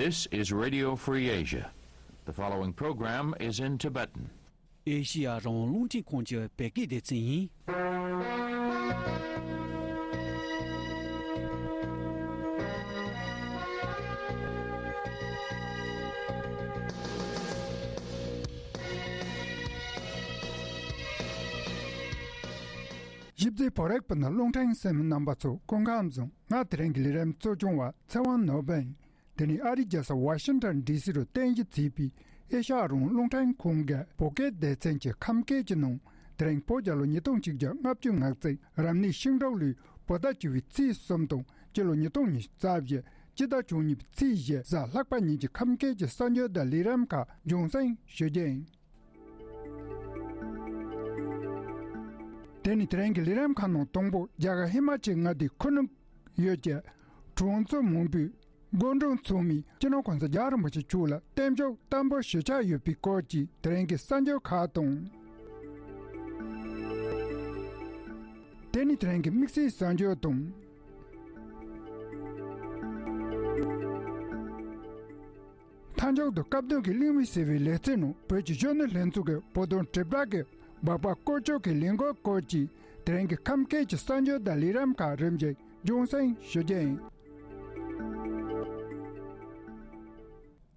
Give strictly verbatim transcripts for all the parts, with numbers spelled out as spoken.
This is Radio Free Asia. The following program is in Tibetan. ཨེ་ཤི་ཡ་རང་དབང་རླུང་འཕྲིན་ཁང་གི་བོད་སྐད་སྡེ་ཚན་ཡིན། ཞིབ་འཚོལ་བོད་རིག་པ་དང་རླུང་འཕྲིན་གསན་མི་རྣམ་པ་ཚོ་སྐུ་ཁམས་བཟང་། ང་དེ་རིང་གི་ལས་རིམ་གཙོ་སྐྱོང་བ་ཚེ་དབང་ནོར་བུ་ཡིན། དེ་ནི་ཨ་རིའི་རྒྱལ་ས་ཝ་ཤིང་ཊོན་ཌི་སི་རུ་རྟེན་གཞི་བྱས་པའི་ཨེ་ཤ་ཡ་རང་དབང་རླུང་འཕྲིན་ཁང་གི་བོད་སྐད་སྡེ་ཚན་གྱི་ཁམས་སྐད་ཀྱི་ནང་དེ་རིང་བོད་རྒྱལ་ལོ་ཉིས་སྟོང་གཅིག་བརྒྱ་ལྔ་བཅུ་ང་གཅིག་རབ་གནས་ཤིང་འབྲུག་ལོའི་བོད་ཟླ་བཅུ་པའི་ཚེས་གསུམ་དང་སྤྱི་ལོ་ཉིས་སྟོང་ཉི་ཤུ་རྩ་བཞི་སྤྱི་ཟླ་བཅུ་གཉིས་པའི་ཚེས་བཞི་གཟའ་ལྷག་པ་ཉིན་གྱི་ཁམས་སྐད་ཀྱི་གསར་འགྱུར་དང་ལས་རིམ་ཁག་རྒྱང་སྲིང་ཞུ་རྒྱུ་ཡིན། དེ་ནི་དེ་རིང་གི་ལས་རིམ་ཁག་ནང་དང་པོ་རྒྱ་གར་ཧི་མ་ཅལ་མངའ་སྡེའི་ཁུ་ནུ་ཡུལ་གྱི་གྲོང་ཚོ་མང་པོའི་དགོན་གྲོང་ཚང་མས་སྤྱི་ནོར་༸གོང་ས་༸རྒྱལ་བ་རིན་པོ་ཆེ་མཆོག་ལ་རྟེན་འབྱོར་བརྟན་པོ་ཞུ་འཆར་ཡོད་པའི་སྐོར་གྱི་དེ་རིང་གི་གསར་འགྱུར་ཁག་དང་། དེ་ནི་དེ་རིང་གི་དམིགས་བསལ་གསར་འགྱུར་དང་། མཐའ་མཇུག་ཏུ་སྐབས་དོན་གྱི་གླེང་མོལ་ཟེར་བའི་ལེ་ཚན་ནང་བོད་ཀྱི་གཞོན་ནུ་ལྷན་ཚོགས་ཀྱི་བོད་དོན་དྲིལ་བསྒྲགས་ཀྱི་སྦག་སྦག་སྐོར་ཚོགས་ཀྱི་ལས་འགུལ་སྐོར་གྱི་དེ་རིང་གི་ཁམས་སྐད་ཀྱི་གསར་འགྱུར་དང་ལས་རིམ་ཁག་རིམ་བཞིན་རྒྱང་སྲིང་ཞུ་རྒྱུ་ཡིན།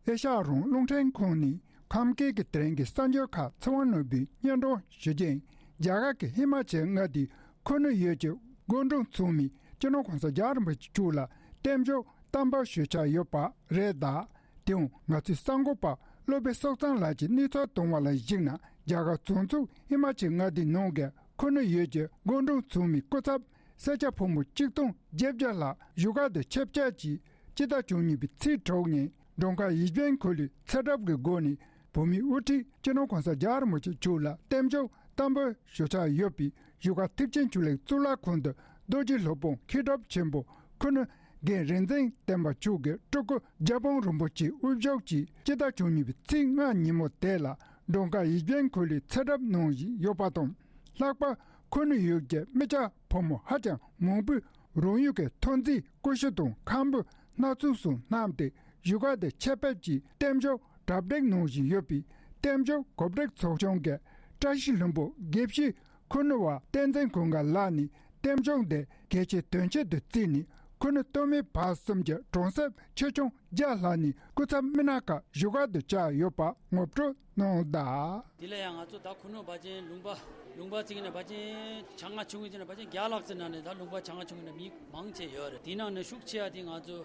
ཨེ་ཤ་ཡ་རང་དབང་རླུང་འཕྲིན་ཁང་ནས་ཁམས་སྐད་ཀྱི་དེ་རིང་གི་གསར་འགྱུར་ཁག་ཚེ་དབང་ནོར་བུས་སྙན་སྒྲོན་ཞུ་རྒྱུ་ཡིན། རྒྱ་གར་གྱི་ཧི་མ་ཅལ་མངའ་སྡེའི་ཁུ་ནུ་ཡུལ་གྱི་དགོན་གྲོང་ཚང་མས་སྤྱི་ནོར་༸གོང་ས་༸རྒྱལ་བ་རིན་པོ་ཆེ་མཆོག་ལ་རྟེན་འབྱོར་བརྟན་པོ་ཞུ་འཆར་ཡོད་པ་རེད་གདའ། དེའང་ང་ཚོའི་གསར་འགོད་པ་སློབ་དཔོན་སྲོག་ཚང་ལགས་ཀྱིས་གནས་ཚུལ་བཏང་བ་ལ་གཞིགས་ན། རྒྱ་གར་བྱང་ཕྱོགས་ཧི་མ་ཅལ་མངའ་སྡེའི་ནང་གི་ཁུ་ནུ་ཡུལ་གྱི་དགོན་གྲོང་ཚང་མའི་སྐུ་ཚབ་སེར་སྐྱ་ཕོ་མོ་གཅིག་སྟོང་བརྒྱད་བརྒྱ་ལྷག་བཞུགས་སྒར་དུ་ཆེད་བཅར་གྱིས་སྤྱི་ཟླ་བཅུ་གཉིས་པའི་ཚེས་དྲུག་ཉིན་འབྲོང་དཀར་ཡིད་བཞིན་གོ་ལའི་ཚེ་རབས་ཀྱི་སྒོ་ནས་བོད་མིའི་དབུ་ཁྲིད་སྤྱི་ནོར་༸གོང་ས་༸རྒྱལ་བ་རིན་པོ་ཆེ་མཆོག་ལ་རྟེན་འབྱོར་བརྟན་པོ་ཞུ་འཆར་ཡོད་པའི་བཞུགས་སྒར་ཐེག་ཆེན་ཆོས་གླིང་གཙུག་ལག་ཁང་དུ་རྡོ་རྗེ་སློབ་དཔོན་མཁས་གྲུབ་ཆེན་པོ་ཁུ་ནུ་རྒན་རིག་འཛིན་བསྟན་པ་མཆོག་གི་སྤྲུལ་སྐུ་རྒྱལ་དཔོན་རིན་པོ་ཆེའི་དབུ་བཞུགས་ཀྱིས་སྤྱི་ཟླ་བཅུ་གཉིས་པའི་ཚེས་ལྔ་ཉིན་མོ་དེ་ལ་འབྲོང་དཀར་ཡིད་བཞིན་གོ་ལའི་ཚེ་རབས་གནང་བཞིན་ཡོད་པ་དང་། ལྷག་པར་ཁུ་ནུ་ཡུལ་གྱི་མི་སྐྱ་ཕོ་མོ་ཧ་ཅང་མང་པོས་རང་ཡུལ་གྱི་ཐོན་རྫས་ཀུ་ཤུ་དང་ཁམ་བུ་སྣ་ཚོགས་སུ་བསྣམས་ཏེ་བཞུགས་སྒར་དུ་ཆེད་ཕེབས་ཀྱིས་རྟེན་འབྱོར་གྲ་སྒྲིག་གནང་བཞིན་ཡོད་པས། རྟེན་འབྱོར་གོ་སྒྲིག་ཚོགས་ཆུང་གི་བཀྲ་ཤིས་ལྷུན་པོ་དགེ་བཤེས་ཁུ་ནུ་བ་བསྟན་འཛིན་ཀུན་དགའ་ལགས་ནས་རྟེན་འབྱུང་དེ་གལ་ཆེའི་དོན་ཆེད་དུ་བརྩིས་ནས། ཁུ་ནུ་སྟོད་སྨད་བར་གསུམ་གྱི་གྲོང་གསེབ་ཆེ་ཆུང་བརྒྱ་ལྷག་ནས་སྐུ་ཚབ་མི་སྣ་ཁག་བཞུགས་སྒར་དུ་བཅར་ཡོད་པ་ངོ་སྤྲོད་གནང་གདའ། དེ་ལ་ཡང་ང་ཚོ་ད་ཁུ་ནུ་བ་ཅན་ལུང་པ་ལུང་པ་བརྩིས་ནས་བ་ཅན་ཆ་ང་ཆུང་ངུ་བརྩིས་ནས་བ་ཅན་བརྒྱ་ལྷག་ཙམ་ནང་ནས་ད་ལུང་པ་ཆ་ང་ཆུང་ངུ་ནས་མི་མང་ཆེ་ཡོད་རེད། དེ་ནང་ནས་ཤུགས་ཆེ་བ་དེ་ང་ཚོ་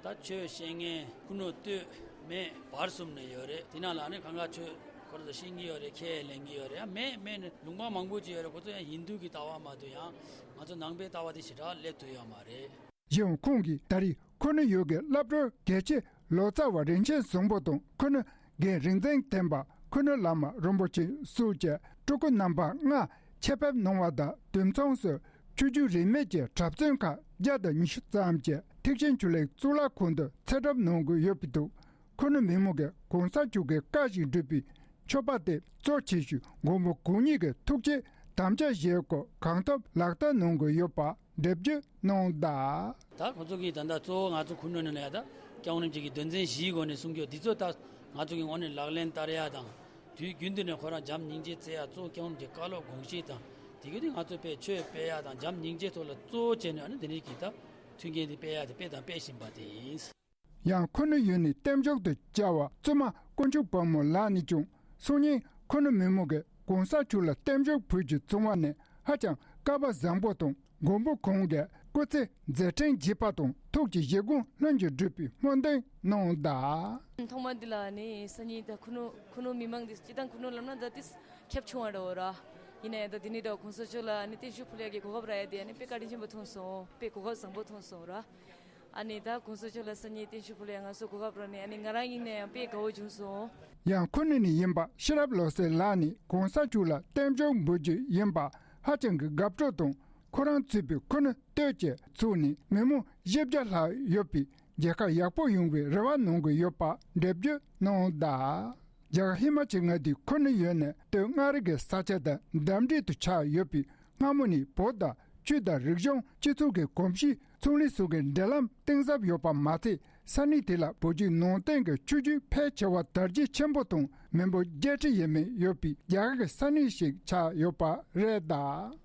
ད་ཆོས་བཤད་མཁན་ཁུ་ནུ་སྟོད་སྨད་བར་གསུམ་ནས་ཡོད་རེད། དེ་ནང་ལ་ནི་གང་ག་ཆོས་ཁོ་རང་ཚོ་ཤེས་ཀྱི་ཡོད་རེད། ཁས་ལེན་གྱི་ཡོད་རེད། ཡང་མེད་མེད་ནི་ལུང་པ་མང་པོ་ཅིག་ཡོད་རེད། ཁོ་ཚོ་ཡང་ཧིན་དུ་གི་ལྟ་བ་མ་གཏོགས་ཡང་ང་ཚོ་ནང་པའི་ལྟ་བ་དེ་ཞེ་དྲག་སླེབས་ཐུབ་ཡོད་མ་རེད། གཞན་ཁོང་གིས་ད་རེས་ཁུ་ནུ་ཡུལ་གྱི་བླ་སྤྲུལ་དགེ་ཆེ་ལོ་ཙཱ་བ་རིན་ཆེན་བཟང་པོ་དང་ཁུ་ནུ་རྒན་རིག་འཛིན་བསྟན་པ། ཁུ་ནུ་བླ་མ་རིན་པོ་ཆེ་སོགས་ཀྱི་སྤྲུལ་སྐུ་རྣམ་པ་ལྔ་ཆེད་ཕེབས་གནང་བ་དང་། དུས་མཚུངས་སུ་ཆོས་བརྒྱུད་རིས་མེད་ཀྱི་གྲྭ་བཙུན་ཁག་བརྒྱ་དང་ཉི་ཤུ་ཙམ་གྱིས་ཐེག་ཆེན་ཆོས་གླིང་གཙུག་ལག་ཁང་དུ་ཚེ་སྒྲུབ་གནང་དགོས་ཡོད་པའི་འདུག་ཁུ་ནུ་མི་མང་གིས་གོང་ས་མཆོག་གི་བཀའ་བཞིན་སྒྲུབ་པའི་མཆོད་པ་དེ་གཙོ་ཆེ་ཤོས་མགོན་པོ་གང་ཉིད་ཀྱི་ཐུགས་བསྐྱེད་དམ་བཅའ་བཞེས་སྐོར་གང་ཐུབ་ལག་བསྟར་གནང་དགོས་ཡོད་པ་འགྲེལ་བརྗོད་གནང་གདའ། ད་ཁོ་ཚོ་གིས་ད་ལྟ་གཙོ་བོ་ང་ཚོ་ཁུ་ནུ་ནས་ལ་ཡ་ད་སྐྱབས་མགོན་རིན་པོ་ཆེ་གི་དོན་ཚན་བཞིའི་སྒོ་ནས་གསུང་རྒྱུ་འདི་ཚོ་ད་ང་ཚོ་གི་ངོས་ནས་ལག་ལེན་བསྟར་ཡ་དང་། དུས་རྒྱུན་དུ་ནས་ཁོ་རང་བྱམས་སྙིང་རྗེ་བརྩི་ཡ་གཙོ་བོ་སྐྱབས་མགོན་རིན་པོ་ཆེའི་བཀའ་སློབ་དགོངས་བཞེས་དང་། དེ་གི་དུས་ང་ཚོ་དཔེ་ཆོས་སྤེལ་ཡ་དང་བྱམས་སྙིང་རྗེ་ཐོག་ལ་གཙོ་བོ་བྱས་ནས་ཨ་ནི་འདི་འདྲའི་གི་ད་མཐུན་རྐྱེན་འདི་སྤེལ་ཡ་དེ་སྤེལ་དང་སྤེལ་བཞིན་པ་དེ་ཡིན། ཡང་ཁུ་ནུ་ཡུལ་ནས་རྟེན་མཇུག་ཏུ་བཅར་བ་བཙུན་མ་དཀོན་མཆོག་དཔལ་མོ་ལགས་ནས་ཀྱང་སང་ཉིན་ཁུ་ནུ་མི་མང་གིས་གོང་ས་མཆོག་ལ་རྟེན་མཇུག་ཕུལ་རྒྱུ་བྱུང་བ་ནི་ཧ་ཅང་སྐལ་བ་བཟང་པོ་དང་། མགོན་པོ་གང་གི་སྐུ་ཚེ་མཛད་འཕྲིན་རྒྱས་པ་དང་ཐུགས་ཀྱི་བཞེད་དགོངས་ལྷུན་གྱིས་གྲུབ་པའི་སྨོན་འདུན་གནང་གདའ། ཐོག་མ་འདི་ལ་ནི་སང་ཉིན་ད་ཁུ་ནུ་ཁུ་ནུ་མི་མང་འདི་སྤྱི་བཏང་ཁུ་ནུ་ལབ་ན་ད་ཏིས་ཁྱབ་ཆུང་བ་འདྲ་བོ་ར། ཡིན་ན་ཡང་ད་འདི་ནི་ད་གོང་ས་མཆོག་ལ་ནི་བརྟན་བཞུགས་ཕུལ་ཡ་གི་གོ་སྐབས་རག་ཡ་དེ་ནི་དཔེ་བཀའ་དྲིན་ཆེན་པོ་མཐོང་སོང་། དཔེ་གོ་སྐབས་བཟང་པོ་མཐོང་སོང་ར། ཨ་ནི་ད་གོང་ས་མཆོག་ལ་སང་ཉིན་བརྟན་བཞུགས་ཕུལ་ཡ་ང་ཚོ་གོ་སྐབས་རག་ནས་ཨ་ནི་ང་རང་ཡིན་ན་ཡང་དཔེ་དགའ་བོ་བྱུང་སོང་། ཡང་ཁུ་ནུ་ནས་ཡིན་པ་ཤེས་རབ་བློ་གསལ་ལགས་ནས་གོང་ས་མཆོག་ལ་རྟེན་མཇུག་འབུལ་རྒྱུ་ཡིན་པ་ཧ་ཅང་གི་དགའ་སྤྲོ་དང་། ཁོ་རང་གཙོས་པའི་ཁུ་ནུ་སྟོད་ཀྱི་ཚོགས་ནས་མི་མང་བཞི་བརྒྱ་ལྷག་ཡོད་པའི་མཇལ་ཁ་ཡག་པོ་ཡོང་བའི་རེ་བ་གནང་གི་ཡོད་པ་འགྲེལ་བརྗོད་གནང་གདའ། རྒྱ་གར་ཧི་མ་ཅལ་མངའ་སྡེའི་ཁུ་ནུ་ཡུལ་ནས་སྟོད་མངའ་རིས་ཀྱི་ས་ཆ་དང་འདབས་འབྲེལ་དུ་ཆགས་ཡོད་པས། སྔ་མོ་ནས་བོད་དང་ཆོས་དང་རིག་གཞུང་སྤྱི་ཚོགས་ཀྱི་གོམས་གཤིས་ཚོང་ལས་སོགས་ཀྱི་འབྲེལ་ལམ་གཏིང་ཟབ་ཡོད་པ་མ་ཚད། ས་གནས་དེ་ལ་བོད་བརྒྱུད་ནང་བསྟན་གྱི་ཆོས་བརྒྱུད་ཕལ་ཆེ་བ་དར་རྒྱས་ཆེན་པོ་དང་མི་འབོར་བརྒྱད་ཁྲི་ཡས་མས་ཡོད་པའི་རྒྱ་གར་གྱི་ས་གནས་ཤིག་ཆགས་ཡོད་པ་རེད་གདའ།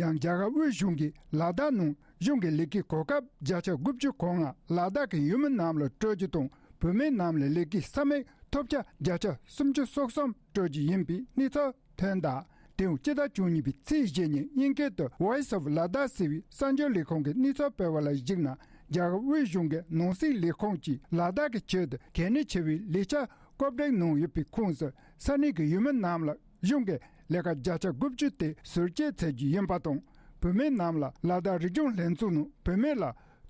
ཡང་རྒྱ་གར་དབུས་གཞུང་གིས་ལ་དྭགས་ནང་གཞུང་གི་ལས་ཀའི་གོ་སྐབས་བརྒྱ་ཆ་དགུ་བཅུ་གོ་ལྔ་ལ་དྭགས་ཀྱི་ཡུལ་མི་རྣམས་ལ་སྤྲོད་རྒྱུ་དང་བོད་མི་རྣམས་ལ་ལས་ཀའི་ས་མིག་ཐོབ་ཆ་བརྒྱ་ཆ་སུམ་ཅུ་སོ་གསུམ་སྤྲོད་རྒྱུ་ཡིན་པའི་གནས་ཚུལ་ཐོན་གདའ། དེ་ཡང་སྤྱི་ཟླ་བཅུ་གཉིས་པའི་ཚེས་བཞི་ཉིན་དབྱིན་སྐད་དུ་Voice of Ladakh ཟེར་བའི་གསར་འགྱུར་ལས་ཁང་གི་གནས་ཚུལ་སྤེལ་བ་ལ་གཞིགས་ན། རྒྱ་གར་དབུས་གཞུང་གི་ནང་སྲིད་ལས་ཁུངས་ཀྱིས་ལ་དྭགས་ཀྱི་ཆེད་དུ་གལ་གནད་ཆེ་བའི་ལས་འཆར་སྐོབ་སྒྲིག་གནང་ཡོད་པའི་ཁོངས་སུ་ས་གནས་ཀྱི་ཡུལ་མི་རྣམས་ལ་གཞུང་གི་ལས་ཀ་བརྒྱ་ཆ་དགུ་བཅུ་དེ་ཟུར་བཅད་བྱེད་རྒྱུ་ཡིན་པ་དང་། བོད་མི་རྣམས་ལ་ལ་དྭགས་རིག་གཞུང་ལྷན་ཚོགས་ནང་བོད་མི་ལ་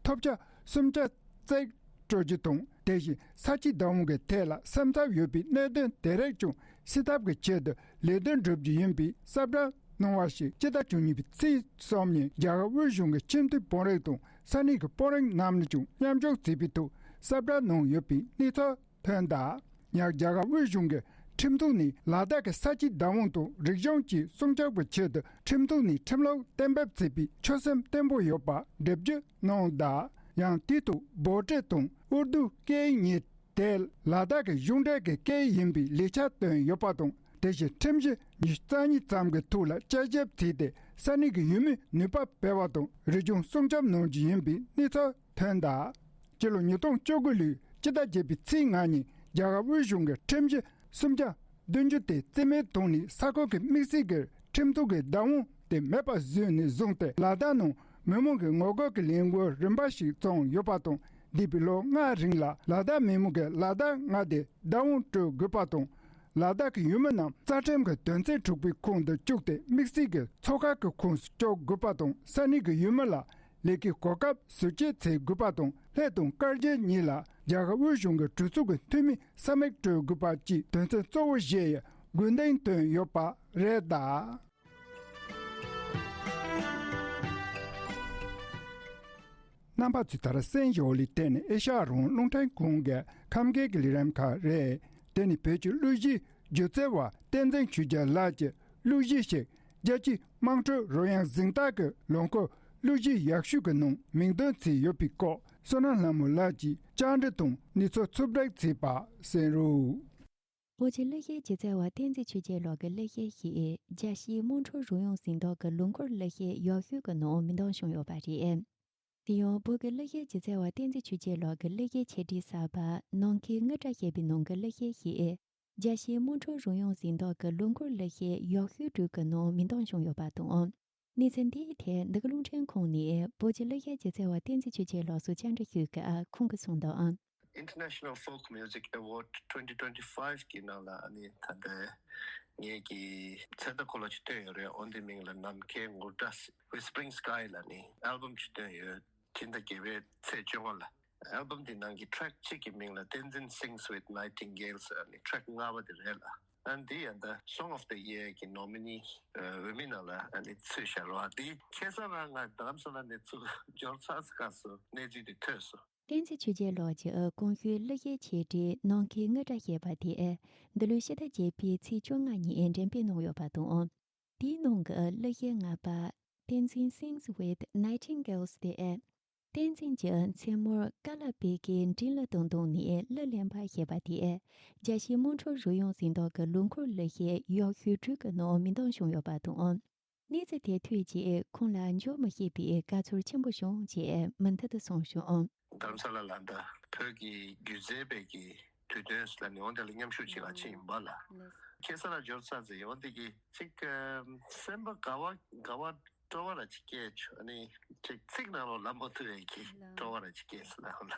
ཐོབ་ཆ་སུམ་ཆ་བརྩེགས་སྤྲོད་རྒྱུ་དང་། དེ་བཞིན་ས་ཆའི་བདག་དབང་གི་ཐད་ལ་སེམས་འཚབ་ཡོད་པའི་གནད་དོན་དེ་རིགས་ཀྱང་སེལ་ཐབས་ཀྱི་ཆེད་དུ་ལས་དོན་སྒྲུབ་རྒྱུ་ཡིན་པའི་གསལ་བསྒྲགས་གནང་བ་ཞིག་སྤྱི་ཟླ་བཅུ་གཉིས་པའི་ཚེས་གསུམ་ཉིན་རྒྱ་གར་དབུས་གཞུང་གི་ཁྱིམ་མཐུན་དཔོན་རིགས་དང་ས་གནས་ཀྱི་དཔོན་རིགས་རྣམས་ནས་ཀྱང་མཉམ་ཞུགས་བྱས་པའི་ཐོག་གསལ་བསྒྲགས་གནང་ཡོད་པའི་གནས་ཚུལ་ཐོན་གདའ། ཡང་རྒྱ་གར་དབུས་གཞུང་གི་ཁྲིམས་ཐོག་ནས་ལ་དྭགས་ཀྱི་ས་ཆའི་བདག་དབང་དང་རིག་གཞུང་བཅས་སྲུང་སྐྱོབ་ཀྱི་ཆེད་དུ་ཁྲིམས་ཐོག་ནས་ཁྲིམས་ལུགས་གཏན་འབེབས་བྱས་པའི་ཆོད་སེམས་བརྟན་པོ་ཡོད་པ་འགྲེལ་བརྗོད་གནང་གདའ། ཡང་དེའི་ཐོག་བྷོ་ཊ་དང་ཨུར་དུ་སྐད་གཉིས་དེ་ལ་དྭགས་ཀྱི་གཞུང་འབྲེལ་གྱི་སྐད་ཡིན་པའི་ལས་འཆར་བཏོན་ཡོད་པ་དང་། དེ་བཞིན་ཁྲིམས་གཞི་ཉི་ཤུ་རྩ་གཉིས་ཙམ་གྱི་ཐོག་ལ་དཔྱད་ཞིབ་བྱས་ཏེ་ས་གནས་ཀྱི་ཡུལ་མིར་ནུས་པ་སྤེལ་བ་དང་རིག་གཞུང་སྲུང་སྐྱོབ་གནང་རྒྱུ་ཡིན་པའི་གནས་ཚུལ་ཐོན་གདའ། སྤྱི་ལོ་ཉིས་སྟོང་བཅུ་དགུ་ལོའི་སྤྱི་ཟླ་བརྒྱད་པའི་ཚེས་ལྔ་ཉིན་རྒྱ་གར་དབུས་གཞུང་གི་ཁྲིམས་གཞི་སུམ་བརྒྱ་བདུན་ཅུ་དེ་རྩིས་མེད་བཏང་ནས་ས་ཁུལ་གྱི་དམིགས་བསལ་གྱི་ཁྲིམས་ཐོག་གི་བདག་དབང་དེ་མེད་པ་བཟོས་ནས་བཟུང་སྟེ་ལ་དྭགས་ནང་མི་མང་གི་ངོ་རྒོལ་གྱི་ལས་འགུལ་རིམ་པ་ཞིག་བརྩམས་ཡོད་པ་དང་། འདས་པའི་ལོ་ལྔ་རིང་ལ་ལ་དྭགས་མི་མང་གིས་ལ་དྭགས་མངའ་སྡེ་བདག་དབང་སྤྲོད་དགོས་པ་དང་། ལ་དྭགས་ཀྱི་ཡུལ་མི་རྣམས་རྩ་ཁྲིམས་ཀྱི་དོན་ཚན་དྲུག་པའི་ཁོངས་སུ་བཅུག་སྟེ་དམིགས་བསལ་གྱི་ཚོགས་ཁག་གི་ཁོངས་སུ་བཅུག་དགོས་པ་དང་། ས་གནས་ཀྱི་ཡུལ་མི་ལ་ལས་ཀའི་གོ་སྐབས་ཟུར་བཅད་བྱེད་དགོས་པ་དང་། ལྷད་དང་དཀའ་སྤྱད་གཉིས་ལ་རྒྱ་གར་དབུས་གཞུང་གི་གྲོས་ཚོགས་ཀྱི་འཐུས་མིའི་ས་མིག་སྤྲོད་དགོས་པ་བཅས་དོན་ཚན་གཙོ་བོ་བཞི་ཡི་དགོས་འདུན་བཏོན་ཡོད་པ་རེད་གདའ། རྣམ་པ་ཚོས་ད་རེས་གསན་བཞིན་པ་ལ་བརྟེན་ནས་ཨེ་ཤ་ཡ་རང་དབང་རླུང་འཕྲིན་ཁང་གི་ཁམས་སྐད་ཀྱི་ལས་རིམ་ཁག་རེད། དེ་ནི་བོད་ཀྱི་གླུ་གཞས་སྒྱུ་རྩལ་བ་བསྟན་འཛིན་ཆོས་རྒྱལ་ལགས་ཀྱི་གླུ་གཞས་ཤིག་རྒྱལ་སྤྱིའི་དམངས་ཁྲོད་རོལ་དབྱངས་གཟེངས་རྟགས་ཀྱི་ལོ་འཁོར་གླུ་གཞས་ཡག་ཤོས་ཀྱི་ནང་མིང་འདོན་བྱས་ཡོད་པའི་སྐོར་བསོད་ནམས་ལྷ་མོ་ལགས་ཀྱིས་བཅར་འདྲི་དང་གནས་ཚུལ་ཕྱོགས་བསྒྲིགས་བྱས་པ་གསན་རོགས། བོད་ཀྱི་གླུ་གཞས་སྒྱུ་རྩལ་བ་བསྟན་འཛིན་ཆོས་རྒྱལ་ལགས་ཀྱི་གླུ་གཞས་ཤིག་རྒྱལ་སྤྱིའི་དམངས་ཁྲོད་རོལ་དབྱངས་གཟེངས་རྟགས་ཀྱི་ལོ་འཁོར་གླུ་གཞས་ཡག་ཤོས་ཀྱི་ནང་མིང་འདོན་བྱུང་ཡོད་པ་རེད། དེ་ཡང་བོད་ཀྱི་གླུ་གཞས་སྒྱུ་རྩལ་བ་བསྟན་འཛིན་ཆོས་རྒྱལ་ལགས་ཀྱི་གླུ་གཞས་ཆེད་སྒྲིག་གསར་པ་ནམ་མཁའི་རྔུལ་དྲ་ཞེས་པའི་ནང་གི་གླུ་གཞས་ཤིག་རྒྱལ་སྤྱིའི་དམངས་ཁྲོད་རོལ་དབྱངས་གཟེངས་རྟགས་ཀྱི་ལོ་འཁོར་གླུ་གཞས་ཡག་ཤོས་དྲུག་གི་ནང་མིང་འདོན་བྱུང་ཡོད་པ་དང་། གནས་ཚུལ་འདིའི་ཐད་འདི་ག་རླུང་འཕྲིན་ཁང་ནས་བོད་ཀྱི་གླུ་གཞས་སྒྱུ་རྩལ་བ་བསྟན་འཛིན་ཆོས་རྒྱལ་ལགས་སུ་བཅར་འདྲི་ཞུས་སྐབས་ཁོང་གིས་གསུངས་དོན། International Folk Music Award twenty twenty-five གི་ནང་ལ་ཨ་ནི་ད་ལྟ་ངེད་ཀྱི་ཚེ་ད་ཁོ་ལ་ཅིག་བཏོན་ཡོད་རེད། འོ་འདི་མིང་ལ་ནམ་མཁའི་རྔུལ་དྲ། Whispering Sky ལ་ནི་ཨལ་བམ་ཅིག་བཏོན་ཡོད། སྤྱི་ཟླ་བརྒྱད་པའི་ཚེས་བཅོ་ལྔ་ལ། ཨལ་བམ་འདི་ནང་གི་ཊེག་གཅིག་གི་མིང་ལ་བསྟན་འཛིན་Sings with Nightingales ཟེར་ནི་ཊེག་ལྔ་པ་དེ་རེད་ལ། ཨ་འདི་ཡང་ད་Song of the Year གི་ནོ་མི་ནི་འོས་མི་ནང་ལ་ཨ་ནི་ཚུད་བཞག་རོགས། འདི་ཁ་སང་རང་ང་རྡ་རམ་ས་ལ་ནས་ཚུར་འབྱོར་ཚར་སྐབས་སུ་གནས་ཚུལ་དེ་ཐོས་སོང་། བསྟན་འཛིན་ཆོས་རྒྱལ་ལགས་ཀྱི་གོང་ཞུས་གླུ་གཞས་ཆེད་སྒྲིག་ནམ་མཁའི་རྔུལ་དྲ་ཞེས་པ་དེ་འདི་ལོའི་ཕྱི་ཟླ་བརྒྱད་པའི་ཚེས་བཅོ་ལྔ་ཉིན་འགྲེམས་སྤེལ་གནང་ཡོད་པ་དང་། དེའི་ནང་གི་གླུ་གཞས་ལྔ་པ་བསྟན་འཛིན་Sings with Nightingales དེ། བསྟན་འཛིན་གྱི་མཚན་མོར་ཀ་ལ་པིང་ཀའི་མགྲིན་གླུ་དང་བསྡོངས་ནས་གླུ་ལེན་པ་ཞེས་པ་དེ། རྒྱལ་སྤྱིའི་དམངས་ཁྲོད་རོལ་དབྱངས་གཟེངས་རྟགས་ཀྱི་ལོ་འཁོར་གླུ་གཞས་ཡག་ཤོས་དྲུག་གི་ནང་མིང་འདོན་བྱུང་ཡོད་པ་དང་། གནས་ཚུལ་དེ་ཐོས་རྗེས་ཁོང་ལ་འགྱོད་མི་ཤེས་པའི་དགའ་ཚོར་ཆེན་པོ་བྱུང་ཞེས་མུ་མཐུད་དུ་གསུངས་བྱུང་། རྡ་རམ་ས་ལ་ལ་ད་བོད་ཀྱི་སྒྱུ་རྩལ་པའི་གི་དུས་སྟོན་ལ་ནི་འོང་དེ་ལ་མཉམ་ཞུགས་བྱེད་ག་ཕྱིན་ཡིན་པ་ལ། ཁ་སང་རང་འབྱོར་ཚར་ཟེར་ཡོང་དེ་གི་ཅིག་སེམས་པ་དགའ་བ་དགའ་བ་སྤྲོ་བ་ར་ཅིག་སྐྱེས་བྱུང་ནི་ཅིག་ཚིག་ནང་ལོགས་ལབ་མ་ཐུབ་པའི་གི་སྤྲོ་བ་ར་ཅིག་སྐྱེས་སོང་ལ་ཧོ་ལ།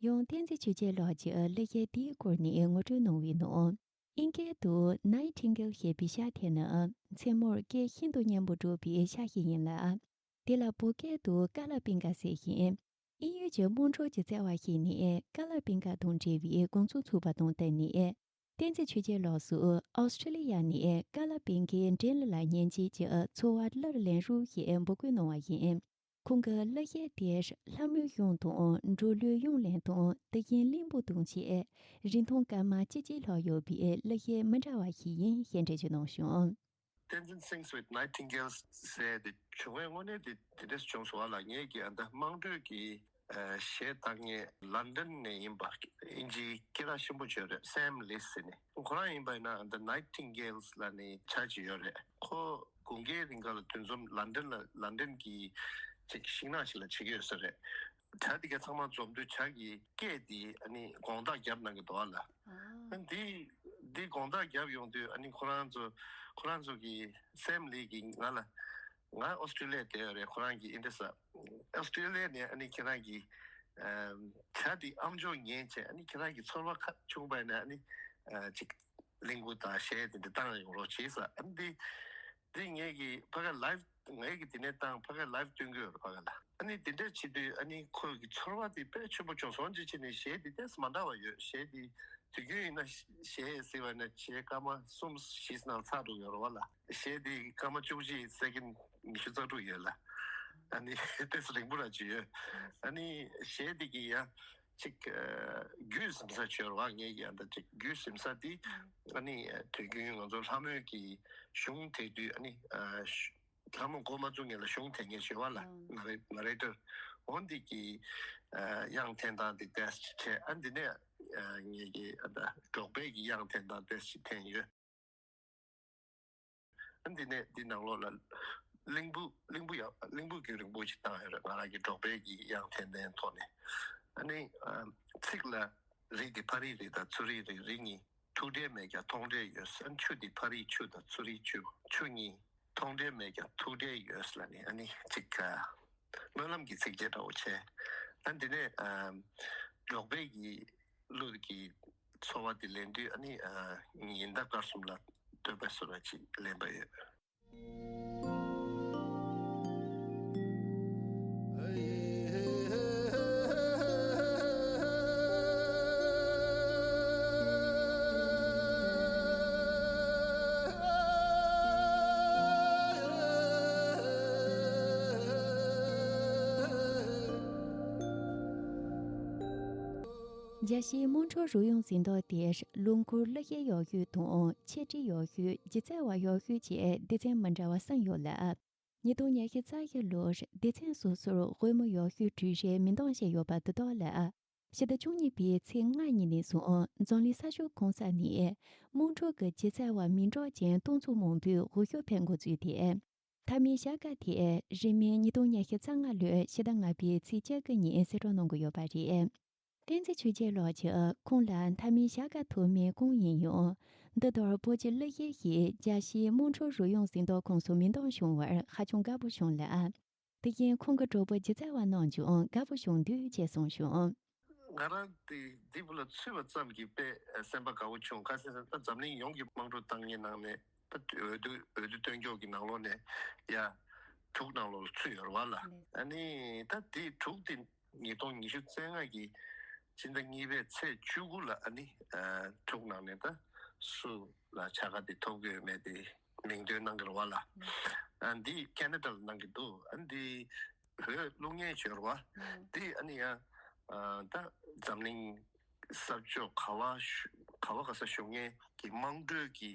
ཡང་བསྟན་འཛིན་ཆོས་རྒྱལ་ལགས་ཀྱིས་གླུ་གཞས་དེའི་སྐོར་ནས་ངོ་སྤྲོད་གནང་བའི་ནང་། དབྱིན་སྐད་དུ་Nightingale ཞེས་པའི་ཤ་དེ་ནི་མཚན་མོར་སྐད་ཤིན་ཏུ་སྙན་པོ་སྒྲོག་པའི་ཤ་ཞིག་ཡིན་ལ། དེ་ལ་བོད་སྐད་དུ་ཀ་ལ་པིང་ཀ་ཟེར་ཞིང་། དབྱིན་ཡུལ་གྱི་དམངས་ཁྲོད་སྒྱུ་རྩལ་བ་ཞིག་ནས་ཀ་ལ་པིང་ཀ་དང་འབྲེལ་བའི་དགོངས་ཚུལ་ཚུགས་པ་དང་བསྟུན་ནས། བསྟན་འཛིན་ཆོས་རྒྱལ་ལགས་སུ་ཨོ་སི་ཀྲི་ལི་ཡ་ནས་ཀ་ལ་པིང་ཀའི་མགྲིན་གླུ་ལ་ཉན་བྱེད་ཀྱི་ཚོར་བ་གླུར་ལེན་རོགས་ཞེས་འབོད་སྐུལ་གནང་བ་ཡིན། ཁོང་གི་གླུ་གཞས་དེར་ལྷ་མོའི་དབྱངས་དང་འགྲོ་ལུས་དབྱངས་ལེན་དང་དུས་ཡུན་རླུང་བུ་དང་བཅས་རིང་ཐུང་སྐར་མ་བཅུ་གཅིག་ལྷག་ཡོད་པའི་གླུ་གཞས་མི་འདྲ་བ་ཞིག་ཡིན་ཞེས་འགྲེལ་བརྗོད་གནང་བྱུང་། Dancing with Nightingales ཟེར་དེ་བྱུང་བའི་དངོས་གནས་དེ་དེ་འདྲས་བྱུང་སོང་བ་ལ། ངས་ཀྱི་ཨ་ད་དམངས་ཁྲོད་ཀྱི་ཨ་གཞས་བཏང་མཁན་ལན་ཌན་ནས་ཡིན་པ་དབྱིན་ཇིའི་སྐད་གྲགས་ཆེན་པོ་ཅིག་ཡོད་རེད། སེམ་ལིས་ཟེར་ནས། ཁོ་རང་ཡིན་པ་ཡིན་ན་ཨ་ད་Nightingales ལབ་ནས་ཆ་ཅིག་ཡོད་རེད། ཁོ་དགུན་ཁའི་རིང་ག་ལ་འདུ་འཛོམས་ལན་ཌན་ལ་ལན་ཌན་གྱི་ཅིག་ཤིང་ནགས་ཤིག་ལ་བྱེད་ཀྱི་ཡོད་ས་རེད། བྱ་དེ་ག་ཚང་མ་འཛོམས་དུས་བྱ་གི་སྐད་དེ་ཨ་ནི་དགོང་དག་རྒྱབ་གནང་གི་འདུག་ཨ་ལ། ཨ་འདི་འདི་དགོང་དག་རྒྱབ་ཡོང་དུས་ཨ་ནི་ཁོ་རང་ཚོ་ཁོ་རང་ཚོ་གི་སེམ་ལིས་གི་ང་ལ། ང་ཨོ་སི་ཀྲི་ལི་ཡ་བསྡད་ཡོད་རེད། ཁོ་རང་གི་ཨིན་ཌི་ས་ཨོ་སི་ཀྲི་ལི་ཡ་ནས་ཨ་ནི་ཁྱེད་རང་གི་ཨམ་བྱ་དེ་ཨམ་ཅོག་ཉན་བྱས་ཨ་ནི་ཁྱེད་རང་གི་ཚོར་བ་ཁ་ཆུང་བ་ཡིན་ན་ཨ་ནི་ཅིག་གླིང་བུ་དང་གཞས་དེ་འདྲ་བཏང་ཡོང་རོགས་བྱེད་ས། ཨ་ནི་འདི་འདི་ངས་གི་ཕ་ག་ལའིབ་ངས་གི་དེ་ནས་བཏང་ཕ་ག་ལའིབ་སྟོན་གི་ཡོད་རེད་ཕ་ག་ལ། ཨ་ནི་དེ་འདྲ་བྱེད་དུས་ཨ་ནི་ཁོ་གི་ཚོར་བ་དེ་དཔེ་ཆེན་པོ་བྱུང་སོང་། ཅི་བྱས་ནས་གཞས་དེ་ཏོག་ཙམ་མ་འདྲ་བ་ཡོད། གཞས་དེ་དུས་རྒྱུན་ཡིན་ན་གཞས་ཟེར་བ་ན་གཞས་སྐར་མ་གསུམ་བཞི་ནང་ཚར་འགྲོ་གི་ཡོད་རེད་བ་ལ། གཞས་དེ་སྐར་མ་བཅུ་གཅིག་སེ་ཀེན་ཉི་ཤུ་རྩ་དྲུག་ཡོད་ལ། ཨ་ནི་ཏོག་ཙམ་རིང་པོ་ར་ཅིག་ཡོད། ཨ་ནི་གཞས་དེ་གི་ཡ་ཅིག་ཨ་རྒྱུད་ཟིན་ས་ཅིག་ཡོད་རེད་བ། ངས་ཀྱི་ཡ་ད་ཅིག་རྒྱུད་ཟིན་ས་དེ་ཨ་ནི་དུས་རྒྱུན་ང་ཚོ་ལྷ་མོའི་གི་གཞུང་དེ་དུས་ཨ་ནི་ཨ་ལྷ་མོ་མགོ་མ་བཙུགས་སྔོན་ལ་གཞུང་དེ་ངས་ཞུ་བ་ལ། ཨང་། ན་རེ་ན་རེ་ཊར་འོ་འདི་གི་ཨ་དབྱངས་འཐེན་སྟངས་དེ་ཏོག་ཙམ་བྱས། ཨ་འདི་ནས་ཨ་ངས་ཀྱི་ཨ་ད་འབྲོག་པའི་གི་དབྱངས་འཐེན་སྟངས་ཏོག་ཙམ་འཐེན་ཡོད། ཨ་འདི་ནས་འདི་ནང་ལོགས་ལ་གླིང་བུ་གླིང་བུ་ཡ་གླིང་བུ་རྒྱུན་རིང་པོ་ཞིག་བཏང་ཡོད་རེད། ང་རང་གི་འབྲོག་པའི་གི་དབྱངས་འཐེན་སྟངས་ཐོག་ནས། ཨ་ནི་ཨ་ཚིག་ལ་རི་འདི་ཕ་རི་རི་དང་ཚུ་རི་རི། རི་གཉིས་ཐུག་འཕྲད་མེད་ཀྱང་མཐོང་འཕྲད་ཡོད། ཨ་ཆུ་འདི་ཕ་རི་ཆུ་དང་ཚུ་རི་ཆུ། ཆུ་གཉིས་མཐོང་འཕྲད་མེད་ཀྱང་ཐུག་འཕྲད་ཡོད་ལབ་ནས་ཨ་ནི་ཅིག་ཨ་སྨོན་ལམ་གྱི་ཚིགས་བཅད་འདྲ་བོ་བྱས། ཨ་འདི་ནས་ཨ་འབྲོག་པའི་གི་གླུ་གི་ཚོར་བ་དེ་ལེན་དུས་ཨ་ནི་ཨ་ཉི་ཟླ་སྐར་གསུམ་ལ་བསྟོད་པ་ཟེར་བ་ཅིག་ལེན་པ་ཡོད། རྒྱལ་སྤྱིའི་དམངས་ཁྲོད་རོལ་དབྱངས་འཛིན་གྲྭ་དེར་ལོ་འཁོར་གླུ་གཞས་གཡོག་ཤོས་དང་ཆེད་སྒྲིག་གཡོག་ཤོས། སྒྱུ་རྩལ་བ་གཡོག་ཤོས་བཅས་སྡེ་ཚན་མི་འདྲ་བ་གསུམ་ཡོད་ལ། ཉིས་སྟོང་ཉི་ཤུ་རྩ་བཞི་ལོར་སྡེ་ཚན་སོ་སོར་དབུ་མའི་གཡོག་ཤོས་གྲོས་གཞིའི་མིང་འདོན་བྱས་ཡོད་པ་དེ་དག་ལ། ཕྱི་ཟླ་བཅུ་གཉིས་པའི་ཚེས་ལྔ་ཉིན་ནས་བཟུང་འཛམ་གླིང་ས་ཕྱོགས་གང་ས་ནས་དམངས་ཁྲོད་ཀྱི་སྒྱུ་རྩལ་བ་མིང་གྲགས་ཅན་སྟོང་ཚོ་མང་པོས་འོས་ཤོག་འཕེན་འགོ་བཙུགས་ཏེ། མཐའ་མའི་བྱ་དགའ་དེ་རིང་མིན་ཉིས་སྟོང་ཉི་ཤུ་རྩ་ལྔ་ལོའི་ཕྱི་ཟླ་ལྔ་པའི་ཚེས་བཅུ་དགུ་ཉིན་གསལ་བསྒྲགས་གནང་གི་ཡོད་པ་རེད། བསྟན་འཛིན་ཆོས་རྒྱལ་ལགས་ཀྱིས་ཁོང་ལ་མཐའ་མའི་བྱ་དགའ་ཐོབ་མིན་གང་ཡིན་ཡང་། འདི་ལྟར་བོད་ཀྱི་གླུ་གཞས་ཤིག་རྒྱལ་སྤྱིའི་དམངས་ཁྲོད་རོལ་དབྱངས་འཛིན་གྲྭ་ཁོངས་སུ་མིང་འདོན་བྱུང་བར་ཧ་ཅང་དགའ་པོ་བྱུང་ལ། དེ་བཞིན་ཁོང་གི་གྲོགས་པོ་སྒྱུ་རྩལ་བ་རྣམས་ཀྱང་དགའ་པོ་བྱུང་འདུག་ཅེས་གསུངས་བྱུང་། ང་རང་དེ་འདི་བུ་ལ་ཚུད་པ་ཙམ་གྱིས་དཔེ་སེམས་པ་དགའ་བོ་བྱུང་། ཁ་སང་ད་འཛམ་གླིང་ཡོངས་ཀྱི་དམངས་ཁྲོད་བཏང་མཁན་ནང་ནས་ད་འོས་བསྡུ་འོས་བསྡུ་སྟོན་ཀྱོག་གི་ནང་ལོགས་ནས་ཡ་དྲུག་ནང་ལོགས་ལ་ཚུད་ཡོད་རེད་བ་ལ། ཨ་ནི་ད་དེ་དྲུག་དེ་ཉིས་སྟོང་ཉི་ཤུ་རྩ་ལྔ་གི་སྤྱི་ཟླ་གཉིས་པའི་ཚེས་བཅུ་དགུ་ལ་ཨ་ནི་ཨ་དྲུག་ནང་ནས་ད་སུ་ལ་བྱ་དགའ་དེ་ཐོབ་ཀྱི་ཡོད་མེད་དེ་མིང་འདོན་གནང་གི་རེད་བ་ལ། ཨ་འདི་ཁེ་ན་ཌ་ལ་གནང་གི་འདུག་ཨ་འདི་བོད་གླུ་སྙན་ཞུ་རེད་བ། འདི་ཨ་ནི་ཡང་ཨ་ད་འཛམ་གླིང་ས་ཕྱོགས་ག་བ་ཞུ་ག་བ་ག་ས་བཞུགས་མཁན་གྱི་དམངས་ཁྲོད་ཀྱི་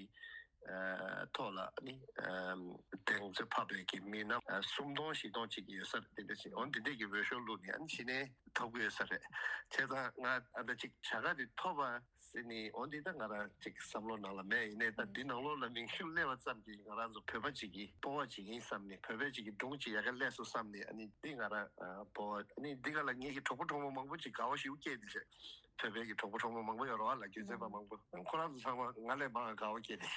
ཨ་ཐོག་ལ་ཨ་ནི་ཨ་གདེང་ཚོད་ཕབ་པའི་གི་མི་སྣ་ཨ་སུམ་སྟོང་བཞི་སྟོང་ཅིག་ཡོད་ས་རེད། དེ་འདྲ་ཞིག་འོ་འདི་འདྲས་ཀྱི་འོས་ཤོག་བླུགས་ནས་ཨ་ནི་གཞི་ནས་ཐོབ་ཀྱི་ཡོད་ས་རེད། བྱས་ཙང་ང་ཨ་ད་ཅིག་བྱ་དགའ་དེ་ཐོབ་པ་ཟེར་ནས་འོ་འདི་ད་ང་རང་ཅིག་བསམ་བློ་ནང་ལ་མེད། ཡིན་ནའི་ད་འདི་ནང་ལོགས་ལ་མིང་ཤུགས་སླེབས་པ་ཙམ་གྱིས་ང་རང་ཚོ་བོད་པ་ཅིག་གི་སྤོབས་པ་ཅིག་ཡིན་བསམ་ནས་བོད་པའི་ཅིག་གི་སྒྲུང་ཅིག་ཡ་ག་སླེབས་སོང་བསམ་ནས་ཨ་ནི་འདི་ང་རང་ཨ་སྤོབས་པ་ཨ་ནི་འདི་ག་ལ་ངེད་ཀྱི་གྲོགས་པོ་གྲོགས་མོ་མང་པོ་ཅིག་དགའ་བ་ཞིག་སྐྱེས་འདུག་ཟེར། བོད་པའི་གི་གྲོགས་པོ་གྲོགས་མོ་མང་པོ་ཡོད་རེད་བ་ལ། སྒྱུ་རྩལ་པ་མང་པོ་ཁོ་རང་ཚོ་ཚང་མ་ང་ལས་མང་དགའ་བ་སྐྱེས་ནས་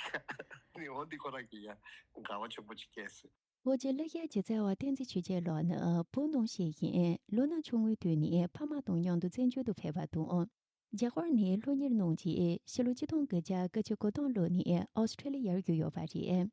ཨ་ནི་འོ་འདི་ཁོ་རང་གི་ཡ་དགའ་བ་ཆེན་པོ་ཅིག་སྐྱེས་སོང་། བོད་ཀྱི་གླུ་གཞས་སྒྱུ་རྩལ་བ་བསྟན་འཛིན་ཆོས་རྒྱལ་ལགས་ནི་བོད་ནང་བཞིན་ལོ་ན་ཆུང་ངུའི་དུས་ནས་ཕ་མ་དང་མཉམ་དུ་བཙན་བྱོལ་དུ་ཕེབས་པ་དང་། རྒྱ་གར་ནས་སློབ་གཉེར་གནང་རྗེས་ཕྱི་ལོ་ཆིག་སྟོང་དགུ་བརྒྱ་དགུ་བཅུ་གོ་གྲངས་ལོ་ནས་ཨོ་སི་ཁྲེ་ལི་ཡར་བསྐྱོད་ཡོད་པ་རེད།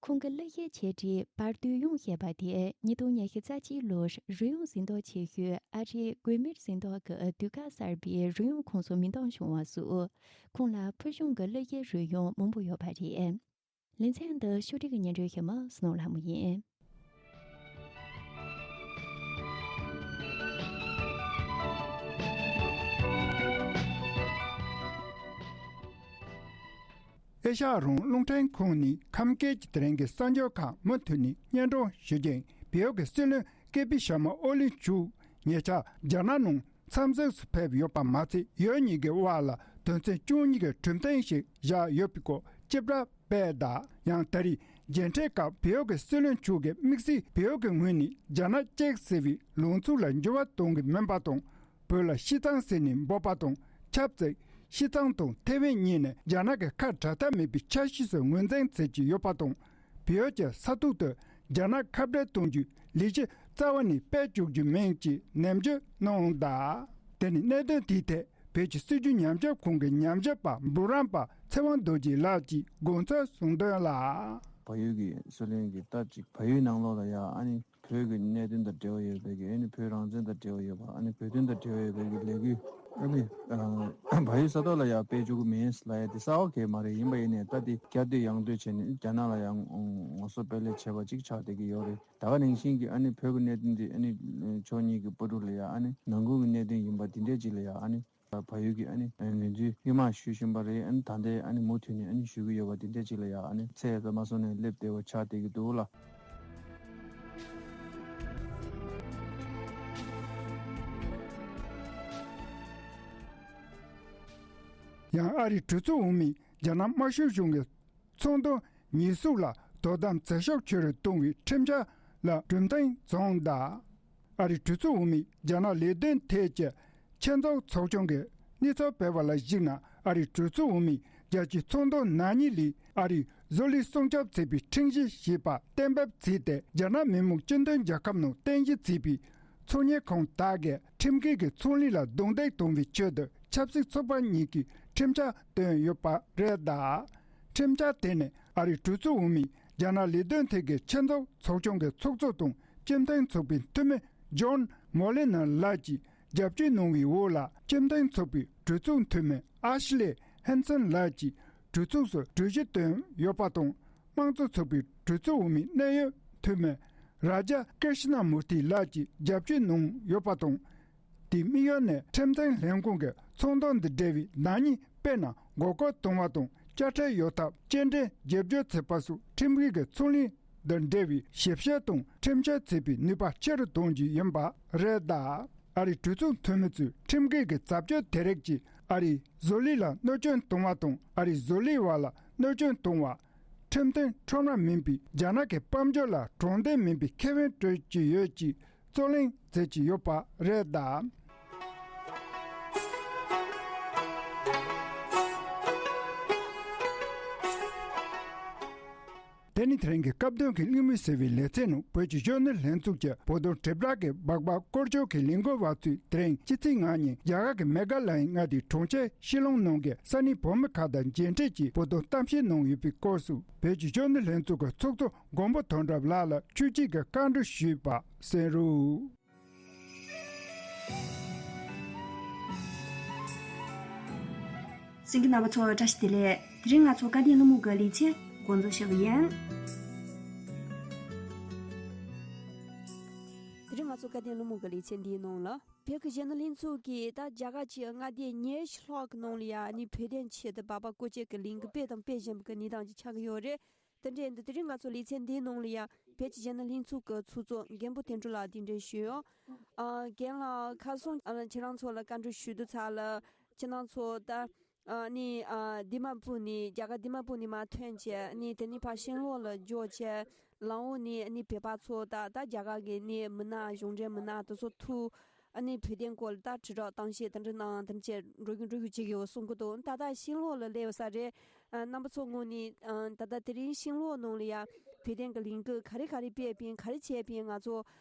ཁོང་གི་གླུ་གཞས་ཆེད་སྒྲིག་བར་དོའི་དབྱངས་ཞེས་པ་དེ་ཉིས་སྟོང་ཉི་ཤུ་རྩ་གཅིག་ལོར་རོལ་དབྱངས་གཟེངས་རྟགས་ཆེ་ཤོས་ཨ་རིའི་གུས་མེར་གཟེངས་རྟགས་ཀྱི་ཟློས་གར་གསར་པའི་རོལ་དབྱངས་ཁོངས་སུ་མིང་འདོན་བྱུང་བ་སོགས། ཁོང་ལ་ཕུལ་བྱུང་གི་གླུ་གཞས་རོལ་དབྱངས་མང་པོ་ཡོད་པ་རེད། ལེ་ཚན་འདི་ཕྱོགས་སྒྲིག་གི་སྙན་སྒྲོན་ཞུ་མི་བསོད་ནམས་ལྷ་མོ་ཡིན། ཨེ་ཤ་ཡ་རང་དབང་རླུང་འཕྲིན་ཁང་ནས་ཁམས་སྐད་ཀྱི་དེ་རིང་གི་གསར་འགྱུར་ཁག་མུ་མཐུད་ནས་སྙན་སྒྲོན་ཞུ་རྒྱུ་ཡིན། བལ་ཡུལ་གྱི་སྲིད་བློན་ཀེ་པི་ཤར་མ་ཨོ་ལིན་མཆོག་ཉེ་ཆར་རྒྱ་ནག་ནང་འཚམས་གཟིགས་སུ་ཕེབས་ཡོད་པ་མ་ཚད། ཡུལ་གཉིས་ཀྱི་དབར་ལ་དོན་ཚན་བཅུ་གཉིས་ཀྱི་གྲོས་མཐུན་ཞིག་བཞག་ཡོད་པའི་སྐོར་ཅེབ་ར་སྤེལ་གདའ། ཡང་ད་རེས་མཇལ་འཕྲད་སྐབས་བལ་ཡུལ་གྱི་སྲིད་བློན་མཆོག་གིས་དམིགས་བསལ་བལ་ཡུལ་གྱི་ངོས་ནས་རྒྱ་ནག་གཅིག་ཟེར་བའི་ལངས་ཕྱོགས་ལ་འགྱུར་བ་གཏོང་གི་མིན་པ་དང་། བོད་ལ་སྤྱི་བཏང་ཟེར་ནས་འབོད་པ་དང་ཆབས་ཅིག་སྤྱི་བཏང་དང་ཐའེ་ཝན་གཉིས་ནི་རྒྱ་ནག་གི་ཁ་བྲལ་ཐབས་མེད་པའི་འཆར་གཞི་སུ་ངོས་འཛིན་བྱེད་ཀྱི་ཡོད་པ་དང་། བལ་ཡུལ་གྱི་ས་ཐོག་ཏུ་རྒྱ་ནག་ཁ་བྲལ་གཏོང་རྒྱུའི་ལས་གཞི་རྩ་བ་ནས་སྤེལ་བཅུག་རྒྱུ་མིན་ཅེས་ནན་བརྗོད་གནང་གདའ། དེ་ནི་གནད་དོན་དེའི་ཐད་བོད་ཀྱི་སྲིད་བྱུས་ཉམས་ཞིབ་ཁང་གི་ཉམས་ཞིབ་པ་འབུམ་རམས་པ་ཚེ་དབང་རྡོ་རྗེ་ལགས་ཀྱིས་དགོངས་ཚུལ་གསུངས་དོན་ལ། བལ་ཡུལ་གྱི་སྲིད་བློན་གྱི་སྟབས་གཅིག་བལ་ཡུལ་ནང་ལོགས་ལ་ཡ་ཨ་ནི་བོད་ཀྱི་གནད་དོན་དང་འབྲེལ་བ་ཡོད་པའི་གི་ཨ་ནི་བོད་རང་བཙན་དང་འབྲེལ་བ་ཡོད་པ་ཨ་ནི་བོད་དོན་དང་འབྲེལ་བ་ཡོད་པའི་གི་ལས་འགུལ་ཨ་ནི་བལ་ཡུལ་ས་ཐོག་ལ་ཡ་སྤེལ་བཅུག་གི་མིན་ལ་ཡ་དེ་གསལ་པོ་གང་ཡང་མ་རེད། ཡིན་པ་ཡིན་ནའི་ད་དེ་བསྐྱར་ཟློས་ཡང་ཟློས་བྱས་ནས་རྒྱ་ནག་ལ་ཡ་ངོ་སོ་སྤེལ་ལས་བྱས་པ་གཅིག་ཆགས་བསྡད་ཀྱི་ཡོད་རེད། ད་ག་ནང་བཞིན་གྱི་ཨ་ནི་བོད་ཀྱི་གནད་དོན་དེ་ཨ་ནི་ཕྱོགས་གཉིས་ཀྱི་དཔུང་གྲོགས་ལ་ཡ་ཨ་ནི་ནང་ཁུལ་གྱི་གནད་དོན་ཡིན་པ་དེ་འདྲས་ཅིག་ལ་ཡ་ཨ་ནི། བལ་ཡུལ་གྱི་ཨ་ནི་ངོས་འཛིན་སྔོན་མ་ཞུ་བཞིན་པ་རེད། ཨ་ནི་ད་ལྟའི་ཨ་ནི་མུ་མཐུད་ནས་ཨ་ནི་ཞུ་གི་ཡོད་པ་དེ་འདྲ་ཅིག་ལ་ཡ་ཨ་ནི་ཚད་ཙམ་མ་སོང་ནས་སླེབས་བསྡད་པ་ཆགས་བསྡད་ཀྱི་འདུག་ལ། ཡང་ཨ་རིའི་གྲོས་ཚོགས་འོག་མས་རྒྱ་ནག་དམར་ཤོག་གཞུང་གི་ཚོང་དོན་ཉེས་གསོག་ལ་དོ་དམ་བྱེད་ཤུགས་ཆེ་རུ་གཏོང་བའི་ཁྲིམས་འཆར་ལ་གྲོས་མཐུན་བྱུང་གདའ། ཨ་རིའི་གྲོས་ཚོགས་འོག་མས་རྒྱ་ནག་ལས་དོན་ཐད་ཀྱི་ཆེད་འཛུགས་ཚོགས་ཆུང་གིས་གནས་ཚུལ་སྤེལ་བ་ལ་གཞིགས་ན། ཨ་རིའི་གྲོས་ཚོགས་འོག་མས་རྒྱལ་སྤྱིའི་ཚོང་དོན་ནག་ཉེས་ལས་ཨ་རིའི་བཟོ་ལས་སྲུང་སྐྱོབ་བྱེད་པའི་ཁྲིམས་གཞི་ཞེས་པ་གཏན་འབེབས་བྱས་ཏེ། རྒྱ་ནག་མི་དམངས་སྤྱི་མཐུན་རྒྱལ་ཁབ་ནང་རྟེན་གཞི་བྱས་པའི་ཚོང་གཉེར་ཁང་དག་གིས་ཁྲིམས་འགལ་གྱི་ཚོང་ལས་ལ་རྡུང་རྡེག་གཏོང་བའི་ཆེད་དུ་ཆབ་སྲིད་ཚོགས་པ་གཉིས་ཀྱིས་ཁྲིམས་འཆར་བཏོན་ཡོད་པ་རེད་གདའ། ཁྲིམས་འཆར་དེ་ནི་ཨ་རིའི་གྲོས་ཚོགས་འོག་མས་རྒྱ་ནག་ལས་དོན་ཐད་ཀྱི་ཆེད་འཛུགས་ཚོགས་ཆུང་གི་ཚོགས་གཙོ་དང་སྤྱི་མཐུན་ཚོགས་པའི་འཐུས་མི་ཇོན་མོ་ལེ་ནར་ལགས་ཀྱིས་རྒྱབ་སྐྱོར་གནང་བའི་འོག་ལ། སྤྱི་མཐུན་ཚོགས་པའི་གྲོས་ཚོགས་འཐུས་མི་ཨ་ཤི་ལེ་ཧན་སན་ལགས་ཀྱིས་གྲོས་ཚོགས་སུ་གྲོས་གཞི་བཏོན་ཡོད་པ་དང་། དམངས་གཙོ་ཚོགས་པའི་གྲོས་ཚོགས་འོག་མའི་གནད་ཡོད་འཐུས་མི་རཱ་ཇ་ཀྲི་ཤི་ན་མུར་ཐི་ལགས་ཀྱིས་རྒྱབ་སྐྱོར་གནང་ཡོད་པ་དང་། དེའི་དམིགས་ཡུལ་ནི་ཁྲིམས་འཛིན་ལྷན་ཁང་གིས་ཚོང་དོན་དང་འབྲེལ་བའི་ནག་ཉེས་སྤེལ་ན་མགོ་སྐོར་གཏོང་བ་དང་། དཔྱ་ཁྲལ་གཡོལ་ཐབས། སྐྱེལ་འདྲེན་བརྗེ་སྤོར་བྱེད་པ་སོགས་ཁྲིམས་འགལ་གྱི་ཚོང་ལས་དང་འབྲེལ་བའི་ཞིབ་བཤེར་དང་ཁྲིམས་བཤེར་བྱེད་པའི་ནུས་པ་ཆེ་རུ་གཏོང་རྒྱུ་ཡིན་པ་རེད་གདའ། ཨ་རིའི་གྲོས་ཚོགས་འཐུས་མི་ཚོས་ཁྲིམས་འགལ་གྱི་བྱ་སྤྱོད་དེ་རིགས་ཀྱིས་ཨ་རིའི་བཟོ་ལས་ལ་གནོད་སྐྱོན་གཏོང་བ་དང་། ཨ་རིའི་བཟོ་ལས་བར་ལ་གནོད་སྐྱོན་གཏོང་བ། ཁྲིམས་མཐུན་ཁྲོམ་ར་མིན་པའི་རྒྱ་ནག་གི་དཔལ་འབྱོར་ལ་དྲང་བདེན་མིན་པའི་ཁེ་ཕན་སྤྲོད་ཀྱི་ཡོད་ཅེས་རྩོད་གླེང་མཛད་ཀྱི་ཡོད་པ་རེད་གདའ། དེ་ནི་དེ་རིང་གི་སྐབས་དོན་གྱི་གླེང་མོལ་ཟེར་བའི་ལེ་ཚན་ནང་བོད་ཀྱི་གཞོན་ནུ་ལྷན་ཚོགས་ཀྱི་བོད་དོན་དྲིལ་བསྒྲགས་ཀྱི་སྦག་སྦག་སྐོར་སྐྱོད་ཀྱི་ལས་འགུལ་བ་ཚོས་དེ་རིང་སྤྱི་ཚེས་ལྔ་ཉིན་རྒྱ་གར་གྱི་མེ་གྷ་ལ་ཡའི་མངའ་སྡེའི་གྲོང་ཁྱེར་ཤི་ལོང་ནང་གི་ས་གནས་བོད་མི་ཁག་དང་མཇལ་འཕྲད་ཀྱིས་བོད་དོན་གཏམ་བཤད་གནང་ཡོད་པའི་སྐོར་སུ། བོད་ཀྱི་གཞོན་ནུ་ལྷན་ཚོགས་ཀྱི་ཚོགས་གཙོ་མགོན་པོ་དོན་གྲུབ་ལགས་ལ་ཆོས་བརྒྱུད་ཀྱི་བཀའ་འདྲི་ཞུས་པ་གསན་རོགས། གསན་མཁན་རྣམ་པ་ཚོ་བཀྲ་ཤིས་བདེ་ལེགས། དེ་རིང་ང་ཚོ་བཀའ་བསྟན་བློན་པོ་གི་ལེ་ཚན་འགོ་འཛུགས་བྱེད་པ་ཡིན། དེ་རིང་ང་ཚོ་བཀའ་བསྟན་བློན་པོ་གི་ལེ་ཚན་འདིའི་ནང་ལ། བོད་ཀྱི་གཞོན་ནུ་ལྷན་ཚོགས་ཀྱིས་ད་རྒྱ་གར་གྱི་མངའ་སྡེ་ཉི་ཤུ་ལྷག་གི་ནང་ལ་ཡ་ནི་བོད་དོན་ཆེད་དུ་སྦག་སྦག་སྐོར་སྐྱོད་ཀྱི་ལས་འགུལ་སྤེལ་དང་སྤེལ་བཞིན་པའི་གནས་སྟངས་ཅིག་ཆགས་ཀྱི་ཡོད་རེད། དེ་འདྲ་ཡིན་དུས་དེ་རིང་ང་ཚོ་ལེ་ཚན་འདིའི་ནང་ལ་ཡ་བོད་ཀྱི་གཞོན་ནུ་ལྷན་ཚོགས་ཀྱི་ཚོགས་གཙོ་མགོན་པོ་དོན་གྲུབ་ལགས་གདན་འདྲེན་ཞུས་ཡོད། ཨ་རྒན་ལགས་ཁ་སང་ཨ་ཁྱེད་རང་ཚོ་ལ་བཀའ་འདྲི་ཞུ་དུས་ཚོད་ལ་ཁྱེད་རང་ཚོ་ད་ཨ་ནི་ཨ་དི་མ་པུར་ནས་རྒྱ་གར་དི་མ་པུར་ནས་མར་ཐོན་བྱས་ཨ་ནི་དེ་ནས་ཕར་ཤིང་ལོག་ལ་འབྱོར་བྱས་ལམ་འོག་ནས་ཨ་ནི་བོད་པ་ཚོ་ད་ད་རྒྱ་གར་གྱི་ནི་མི་སྣ་གཞུང་འབྲེལ་མི་སྣ་དེ་ཚོ་ཐུག་ཨ་ནི་བོད་དོན་སྐོར་ལ་ད་དྲིལ་བསྒྲགས་གཏམ་བཤད་དེ་འདྲ་གནང་དེ་འདྲ་བྱས་འགྲོ་རྒྱུ་འགྲོ་རྒྱུ་བྱེད་ཀྱི་ཡོད་གསུང་གི་འདུག་ད་ལྟ་ཤིང་ལོག་ལ་སླེབས་ཡོད་ས་རེད། ཨ་རྣམ་པ་ཚོ་ངོས་ནས་ཨ་ད་ལྟ་དེ་རིང་ཤིང་ལོག་ནང་ལ་ཡ་བོད་དོན་གྱི་ལས་འགུལ་ག་རེ་ག་རེ་སྤེལ་པིན་ག་རེ་བྱས་པིན་ང་ཚོ་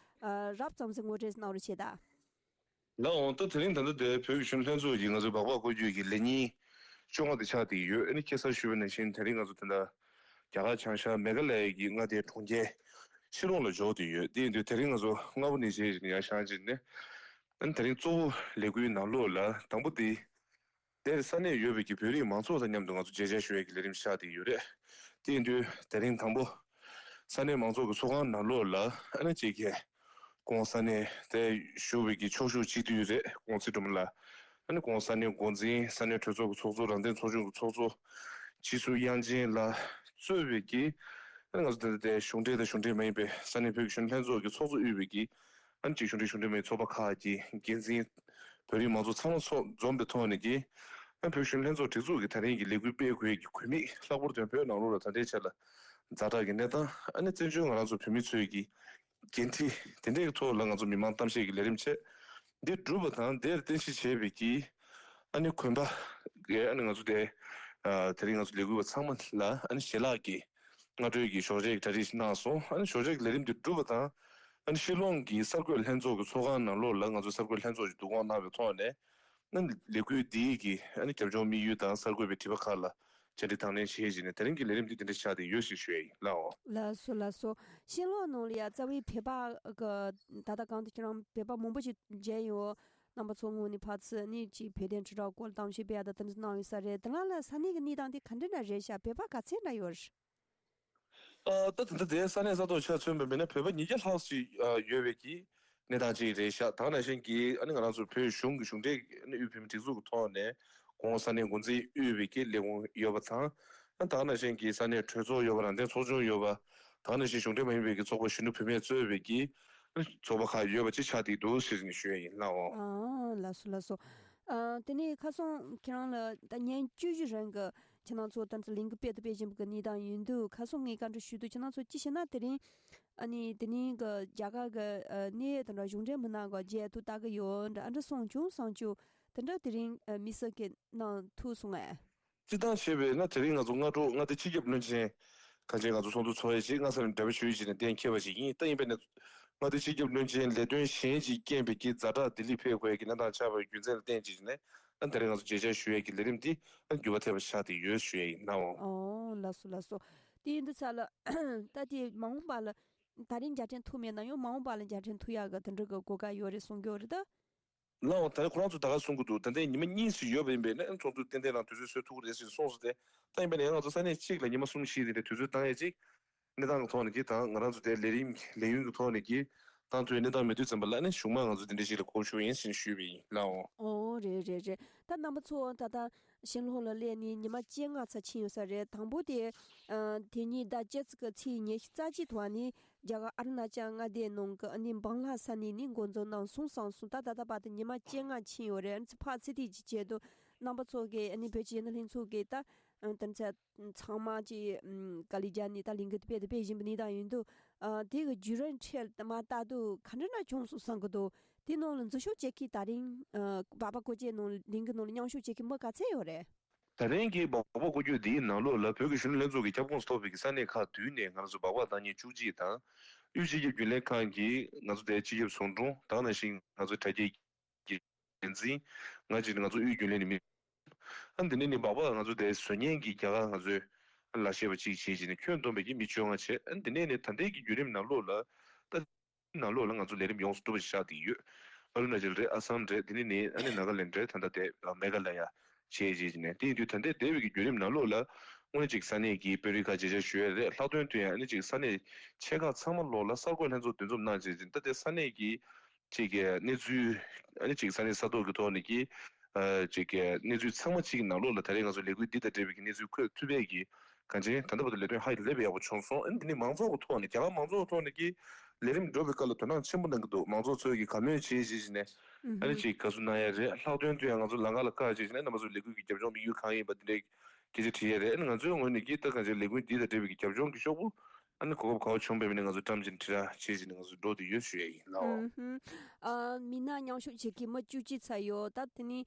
ཨ་རབ་ཙམ་ཞིག་ངོ་སྤྲོད་གནང་རོགས་བྱེད་ད། ལགས་འོང་། ད་དེ་རིང་ད་ལྟ་དེ་བོད་ཀྱི་གཞོན་ལྷན་ཚོགས་ཀྱི་ང་ཚོའི་སྦག་སྦག་སྐོར་སྐྱོད་ཀྱི་ལས་ཉིན་བཅོ་ལྔ་དེ་ཆགས་བསྡད་ཡོད། ཨ་ནི་ཁ་སང་ཞུས་པ་ནང་བཞིན་དེ་རིང་ང་ཚོ་དེ་འདྲ་རྒྱ་གར་བྱང་ཤར་མེ་གྷ་ལ་ཡའི་མངའ་སྡེའི་གྲོང་ཁྱེར་ཤི་ལོང་ལ་འབྱོར་བསྡད་ཡོད། དེ་ཡིན་དུས་དེ་རིང་ང་ཚོ་སྔ་པོ་ནས་བྱས་ནས་ཡར་བཞེངས་བྱས་ནས། ཨ་ནི་དེ་རིང་གཙོ་བོ་ལས་འགུལ་ནང་ལོགས་ལ་དང་པོ་དེ། དེར་ས་གནས་ཡོད་པའི་གི་བོད་རིགས་མང་ཚོགས་དང་མཉམ་དུ་ང་ཚོ་མཇལ་བཅར་ཞུ་ཡས་ཀྱི་ལས་རིམ་ཆགས་བསྡད་ཡོད་རེད། དེ་ཡིན་དུས་དེ་རིང་དང་པོ་ས་གནས་མང་ཚོགས་ཀྱི་ཚོགས་ཁང་ནང་ལོགས་ལ་ཨ་ནི་གཅིག་གི་ཁོང་ས་གནས་དེ་བཞུགས་པའི་གི་ཕྱོགས་བཞུགས་སྤྱི་འཐུས་རེད། ཁོང་ཚེ་སྒྲོལ་མ་ལགས། ཨ་ནི་ཁོང་ས་གནས་འགོ་འཛིན། ས་གནས་གྲོས་ཚོགས་ཀྱི་ཚོགས་གཙོ། རང་བཙན་ཚོགས་ཆུང་གི་ཚོགས་གཙོ། སྤྱི་ཚོགས་དབྱངས་ཅན་ལ་གཙོས་པའི་གི་ཨ་ནི་ང་ཚོ་ད་ལྟ་གཞུང་འབྲེལ་དང་གཞུང་འབྲེལ་མ་ཡིན་པའི་ས་གནས་བོད་ཀྱི་གཞོན་ནུ་ལྷན་ཚོགས་ཀྱི་ཚོགས་གཙོ་དབུས་པའི་གི་ཨ་ནི་གཅིག་གཞུང་འབྲེལ་གཞུང་འབྲེལ་མ་ཡིན་ཚོགས་པ་ཁག་གི་འགན་འཛིན། བོད་རིགས་མང་ཚོགས་ཚང་མ་ཚོགས་འཛོམས་པའི་ཐོག་ནས་ཀྱི་ཨ་ནི་བོད་གཞོན་ནུ་ལྷན་ཚོགས་སྒྲིག་འཛུགས་ཀྱི་ད་རིང་གི་ལས་འགུལ་སྤེལ་དགོས་ཀྱི་དགོས་དམིགས། ལྷག་པར་དུ་བོད་ནང་ལོགས་ལ་ད་ལྟའི་ཆ་ལ་ཛ་དྲག་གི་གནས་སྟངས། ཨ་ནི་བཙན་བྱོལ་ང་རང་ཚོ་བོད་མི་ཚོའི་གི་འགན་འཁྲི་དེ་འདྲའི་ཐོག་ལ་ང་ཚོ་མི་མང་གཏམ་བཤད་ཀྱི་ལས་རིམ་བྱས། འདི་གྲུབ་པ་དང་དེར་རྟེན་གཞི་བྱས་པའི་གི་ཨ་ནི་གོམ་པ་གི་ཨ་ནི་ང་ཚོ་དེ་ཨ་དེ་རིང་ང་ཚོ་ལས་འགུལ་བ་ཚང་མ་ལ་ཨ་ནི་ཞལ་ལག་གི་སྔ་གྲོས་ཀྱི་ཞོགས་ཇའི་གྲ་སྒྲིག་ཞིག་གནང་སོང་། ཨ་ནི་ཞོགས་ཇའི་ལས་རིམ་དེ་གྲུབ་པ་དང་ཨ་ནི་ཤི་ལོང་གི་གསར་འགོད་ལྷན་ཚོགས་ཀྱི་ཚོགས་ཁང་ནང་ལོགས་ལ་ང་ཚོ་གསར་འགོད་ལྷན་ཚོགས་ཀྱི་བསྡུ་སྐོང་གནང་བའི་ཐོག་ནས། ཨ་ནི་ལས་འགུལ་འདིའི་གི་ཨ་ནི་རྒྱབ་ལྗོངས་དམིགས་ཡུལ་དང་གསར་འགོད་པའི་དྲི་བ་ཁག་ལ་བཅར་འདྲི་དང་ལེན་བྱས་རྗེས་ནས་དེ་རིང་གི་ལས་རིམ་འདི་དེ་འདྲ་ཆགས་བསྡད་ཡོད་ཞེས་ཞུ་ཡ་ཡིན། ལགས་འོ། ལགས་སོ་ལགས་སོ། ཤིང་ལོག་ནང་ལ་ཡ་རྩ་བའི་བོད་པ་གི་ད་ལྟ་གང་དུ་ཁྱེད་རང་བོད་པ་མང་པོ་ཞིག་མཇལ་ཡོད། རྣམ་པ་ཚོ་ངོས་ནས་ཕར་ཚུར་ནི་ཅིག་བོད་དོན་དྲིལ་བསྒྲགས་སྐོར་གཏམ་བཤད་སྤེལ་ཡ་དང་དེ་འདྲ་གནང་ཡོད་ས་རེད། དེ་ལ་ལ་ས་གནས་ཀྱི་གནས་སྟངས་དེ་ག་འདྲ་འདྲ་རེད་ཤག་བོད་པ་ག་ཚད་འདྲ་ཡོད་རེད། ཨ་ད་ད་ལྟ་དེ་ས་གནས་ས་ཐོག་ཆ་མཚོན་པ་མིན་ན་བོད་པ་ཉིས་བརྒྱ་ལྷག་ཅིག་ཨ་ཡོད་པའི་གི་གནས་སྟངས་ཅིག་རེད་ཤག་ད་ག་ནང་བཞིན་གྱི་ཨ་ནི་ང་རང་ཚོ་བོད་གཞུང་གི་གཞུང་འབྲེལ་ཨ་ནི་དབུས་བོད་མིའི་སྒྲིག་འཛུགས་ཀྱི་ཐོག་ནས་གོང་ས་གནས་འགོ་འཛིན་དབུས་པའི་གི་ལས་ཁུངས་ཡོད་པ་དང་། ཨ་ད་ག་ནང་བཞིན་གྱི་ས་གནས་གྲོས་ཚོགས་ཡོད་པ། རང་བདེན་ཚོགས་ཆུང་ཡོད་པ། ད་ག་ནང་བཞིན་གཞུང་འབྲེལ་མ་ཡིན་པའི་གི་ཚོགས་པ་གཞོན་ནུ་བུད་མེད་གཙོས་པའི་གི་ཨ་ནི་ཚོགས་པ་ཁག་ཡོད་པ་ཅིག་ཆགས་བསྡད་འདུག་ཟེར་ནས་ཞུ་ཡ་ཡིན། ལགས་འོ། ཨ་ལགས་སོ་ལགས་སོ། ཨ་དེ་ནས་ཁ་སང་ཁྱེད་རང་ལ་ད་ཉིན་བཅུ་བཞི་རིང་གི་ཁྱེད་རང་ཚོ་ད་ཚོ་ལས་འགུལ་སྤེལ་དུ་སྤེལ་བཞིན་པའི་གནས་སྟངས་ཡིན་དུས། ཁ་སང་ངས་བཀའ་འདྲི་ཞུས་དུས་ཁྱེད་རང་ཚོ་ཅི་བྱས་ན་དེ་རིང་ཨ་ནི་དེ་ནས་གི་རྒྱ་གར་གི་ཨ་གནས་ཡུལ་དང་འདྲ་གཞུང་འབྲེལ་མི་སྣ་གི་མཇལ་དུ་ལྟ་གི་ཡོད་འདྲ་ཨ་འདྲ་གསུངས་བྱུང་། གསུངས་བྱུང་། དེ་འདྲ་དེ་རིང་ཨ་དམིགས་བསལ་གྱི་གནང་ཐུབ་སོང་ངས། སྤྱིར་བཏང་བྱས་པས་ན་དེ་རིང་ང་ཚོ་སྔ་དྲོ་མངའ་སྡེ་སྤྱི་ཁྱབ་བློན་ཆེན་གང་ཅི་ང་ཚོ་ཚོགས་འདུ་ཚོགས་ཡས་ཅིག་སྔ་ས་ནས་འབྲེལ་བ་ཞུས་བྱས་ནས་གཏན་འཁེལ་བ་ཞིག་ཡིན། ད་ཡིན་པས་ན་མངའ་སྡེ་སྤྱི་ཁྱབ་བློན་ཆེན་ལས་དོན་གཞན་ཅིག་རྐྱེན་པས་ཀྱིས་ཛ་དྲག་ལྡི་ལི་ཕེབས་དགོས་ཀྱི་གནས་སྟངས་ཆགས་པའི་རྒྱུ་མཚན་ལ་བརྟེན་བྱས་ནས། ཨ་ད་རེས་ང་ཚོ་མཇལ་བཅར་ཞུ་ཡས་ཀྱི་ལས་རིམ་འདི་ཨ་འགྱུར་བ་ཐེབས་པ་ཆགས་བསྡད་ཡོད་ཞུ་ཡས་ཡིན། ལགས་འོ། ཨོ་ལགས་སོ་ལགས་སོ། དེ་ཡིན་དུས་ཙ་ལ་ད་དེ་མ་འོངས་པ་ལ་ད་རིང་རྒྱལ་ཕྲན་ཐུག་མེད་ན་ཡང་མ་འོངས་པ་ལ་རྒྱལ་ཕྲན་ཐུག་ཡག་གི་དེ་འདྲ་གི་གོ་སྐབས་ཡོད་རེད་གསུང་གི་ཡོད་རེད་ད། ལགས་འོ། ད་ཁོ་རང་ཚོ་ད་ག་གསུང་གི་འདུག་ད་ལྟའི་ཉི་མ་གཉིས་སུ་ཡོད་པ་ཡིན་པས་ན་ཚོགས་འདུ་ཏན་ཏན་རང་དུས་ཚོད་སོན་ཐུབ་ཀྱི་རེད་ཟེར་གསུངས་སོང་སྟེ། ད་ཡིན་པས་ན་ཡང་ང་ཚོ་ས་གནས་གཅིག་ལ་ཉི་མ་གསུམ་བཞི་དེ་འདྲའི་དུས་ཚོད་བཏང་ཡས་ཅིག་གནས་སྟངས་ཀྱི་ཐོག་ནས་ཀྱི་དང་ང་རང་ཚོ་དེ་ལས་རིམ་ལས་ཡུན་གྱི་ཐོག་ནས་ཀྱི་བཏང་ཐུབ་ཡས་གནས་སྟངས་མེད་དུས་ཙམ་པ་ལ་ནི་གཞུག་མ་ང་ཚོ་དེ་འདྲ་ཞིག་ལ་གོ་ཞུ་ཡིན་ཟེར་ཞུས་པ་ཡིན། ལགས་འོ། ཨོ་རེད་རེད་རེད། ད་རྣམ་པ་ཚོ་ད་ལྟ་ཤིང་ལོག་ལ་སླེབས་ནས་ཉི་མ་བཅོ་ལྔ་ཙམ་ཕྱིན་ཡོད་ས་རེད། དང་པོ་དེ་ཨ་དེ་ཉིན་ཟླ་བཅུ་གཅིག་གི་ཚེས་ཉི་ཤུ་རྩ་གཅིག་ཐོག་ནས་རྒྱ་གར་ཨ་རུ་ན་ཅལ་མངའ་སྡེའི་ནང་གི་ཨ་ནི་བང་ལ་ས་གནས་ནས་འགོ་འཛུགས་གནང་སོང་གསུངས་སོང་། ད་ད་ལྟ་བར་དུ་ཉི་མ་བཅོ་ལྔ་ཕྱིན་ཡོད་རེད། ཨ་ནི་ཚེ་ཕར་ཚེ་ཐིག་ཅིག་བྱས་དུས་རྣམ་པ་ཚོ་གིས་ཨ་ནི་བོད་ཀྱི་གཞོན་ནུ་ལྷན་ཚོགས་ཀྱིས་ད་ཨ་དེ་ཚོ་ཚང་མ་ཅིག་ཨམ་དཀའ་ལས་རྒྱག་ནས་ད་ལས་འགུལ་དེ་སྤེལ་དེ་སྤེལ་བཞིན་པའི་གནས་སྟངས་ཡིན་དུས། ཨ་དེ་གི་བརྒྱུད་རིམ་ཁྲོད་དུ་མ་ལྟ་དུས་ག་འདྲ་འདྲ་བྱུང་སོང་བསམ་གི་འདུག་དེ་ནང་ལ་འཛུལ་ཞུགས་བྱེད་མཁན་ད་རིང་ཨ་སྦག་སྦག་སྐོར་སྐྱོད་ནང་ལས་འགུལ་ནང་ལ་མཉམ་ཞུགས་བྱེད་མཁན་མི་ག་ཚད་ཡོད་རེད། ད་རིང་གི་སྦག་སྦག་སྐོར་སྐྱོད་འདིའི་ནང་ལོགས་ལ་བོད་ཀྱི་གཞོན་ནུ་ལྷན་ཚོགས་ཀྱི་ཁྱབ་ཁོངས་སུ་གཏོགས་པའི་ས་གནས་ཁག་བདུན་ནས་ང་རང་ཚོ་སྦག་སྦག་བཏང་མཁན་བཅུ་གཅིག་དང་། དབུས་སྤྱི་ཁྱབ་རྒྱུན་ལས་ཁང་གི་ང་ཚོ་དེ་སྤྱི་ཁྱབ་ཟུང་དྲུང་། ད་ག་ནང་བཞིན་ང་ཚོ་དྲ་རྒྱའི་འགན་འཛིན། ང་གཅིག་ནི་ང་ཚོ་དབུས་རྒྱུན་ལས་ནས་མི། ཨ་འདི་ནས་ནི་སྦག་སྦག་ང་ཚོ་དེ་བཟོ་མཁན་གྱི་རྒྱ་གར་ང་ཚོའི་ལག་ཤེས་པ་གཅིག་བྱས་བྱས་ནས་ཁྱོན་བསྡོམས་པའི་གི་མི་བཅོ་ལྔ་བྱས། ཨ་འདི་ནས་ནི་ད་ལྟའི་གི་བརྒྱུད་རིམ་ནང་ལོགས་ལ། ད་ནང་ལོགས་ལ་ང་ཚོ་ལས་རིམ་ཡོངས་སུ་གྲུབ་པ་ཞིག་ཆགས་བསྡད་ཡོད། ཨ་རུ་ན་ཅལ་རེད། ཨ་སམ་རེད། དེ་ནས་ནི་ཨ་ནི་ནཱ་ག་ལེནཌ་རེད། ད་ལྟ་དེ་མེ་ག་ལ་ཡ་བྱས་བྱས་བྱས་ནས། དེ་ཡིན་དུས་ད་ལྟའི་འདས་པའི་གི་བརྒྱུད་རིམ་ནང་ལོགས་ལ་དངོས་གནས་ཅིག་ས་གནས་ཀྱི་དཔོན་རིགས་ཁག་མཇལ་བཅར་ཞུ་ཡ་རེད། ལྷག་དོན་དུ་ཡང་ཨ་ནི་ཅིག་ས་གནས་ཆེ་ཁག་ཚང་མ་ལོགས་ལ་གསར་འགོད་ལྷན་ཚོགས་འདུ་འཛོམས་གནང་བྱས་བྱས་ད་ལྟའི་ས་གནས་ཀྱི་ཅིག་གི་གནས་ཚུལ། ཨ་ནི་ཅིག་ས་གནས་ས་ཐོག་གི་ཐོག་ནས་ཀྱི་ཨ་ཅིག་གི་གནས་ཚུལ་ཚང་མ་གཅིག་གི་ནང་ལོགས་ལ་ད་རེས་ང་ཚོ་ལས་འགུལ་འདི་དང་འབྲེལ་བའི་གི་གནས་ཚུལ་འཁོད་ཐུབ་པའི་གི་གང་ཅི་ད་ལྟ་བར་དུ་ལས་དོན་ཧ་ལས་པའི་ཡག་པོ་བྱུང་སོང་། ཨ་ནི་འདི་ནི་མང་ཚོགས་ཀྱི་ཐོག་ནས་རྒྱ་གར་མང་ཚོགས་ཀྱི་ཐོག་ནས་ཀྱི་ལས་རིམ་འགྲོ་བའི་སྐབས་ལ་དོ་སྣང་ཆེན་པོ་གནང་གི་འདུག་མང་ཚོགས་ཚོས་ཀྱི་བཀའ་མོལ་བྱེད་བྱེད་བྱས་ནས་ཨ་ནི་ཅིག་དགའ་བསུ་གནང་ཡ་རེད། ལྷག་དོན་དུ་ཡང་ང་ཚོ་ལམ་ཁ་ལ་བཀག་བྱས་བྱས་ནས་རྣམ་པ་ཚོ་ལས་འགུལ་གྱི་རྒྱབ་ལྗོངས་དམིགས་ཡུལ་གང་ཡིན་པ་འདི་འདྲའི་སྐད་ཆ་དྲིས་ཡ་རེད། ཨ་ནི་ང་ཚོའི་ངོས་ནས་ཀྱི་ད་གང་ཅི་ལས་འགུལ་འདི་དང་འབྲེལ་བའི་གི་རྒྱབ་ལྗོངས་ཀྱི་ཤོག་བུ། ཨ་ནི་གོ་སྐབས་ག་བ་བྱུང་བའི་མི་ནི་ང་ཚོ་བཀྲམ་བྱས་ནས་དྲི་ར་བྱེད་བྱས་ནས་ང་ཚོ་འགྲོ་དུ་ཡོད་ཞུ་ཡ་ཡིན་ལགས། ཨུམ་ཧུམ། ཨ་མི་སྣ་མཉམ་ཞུགས་བྱེད་མཁན་མི་བཅུ་གཅིག་ཙམ་ཡོད། ད་དེ་ནི་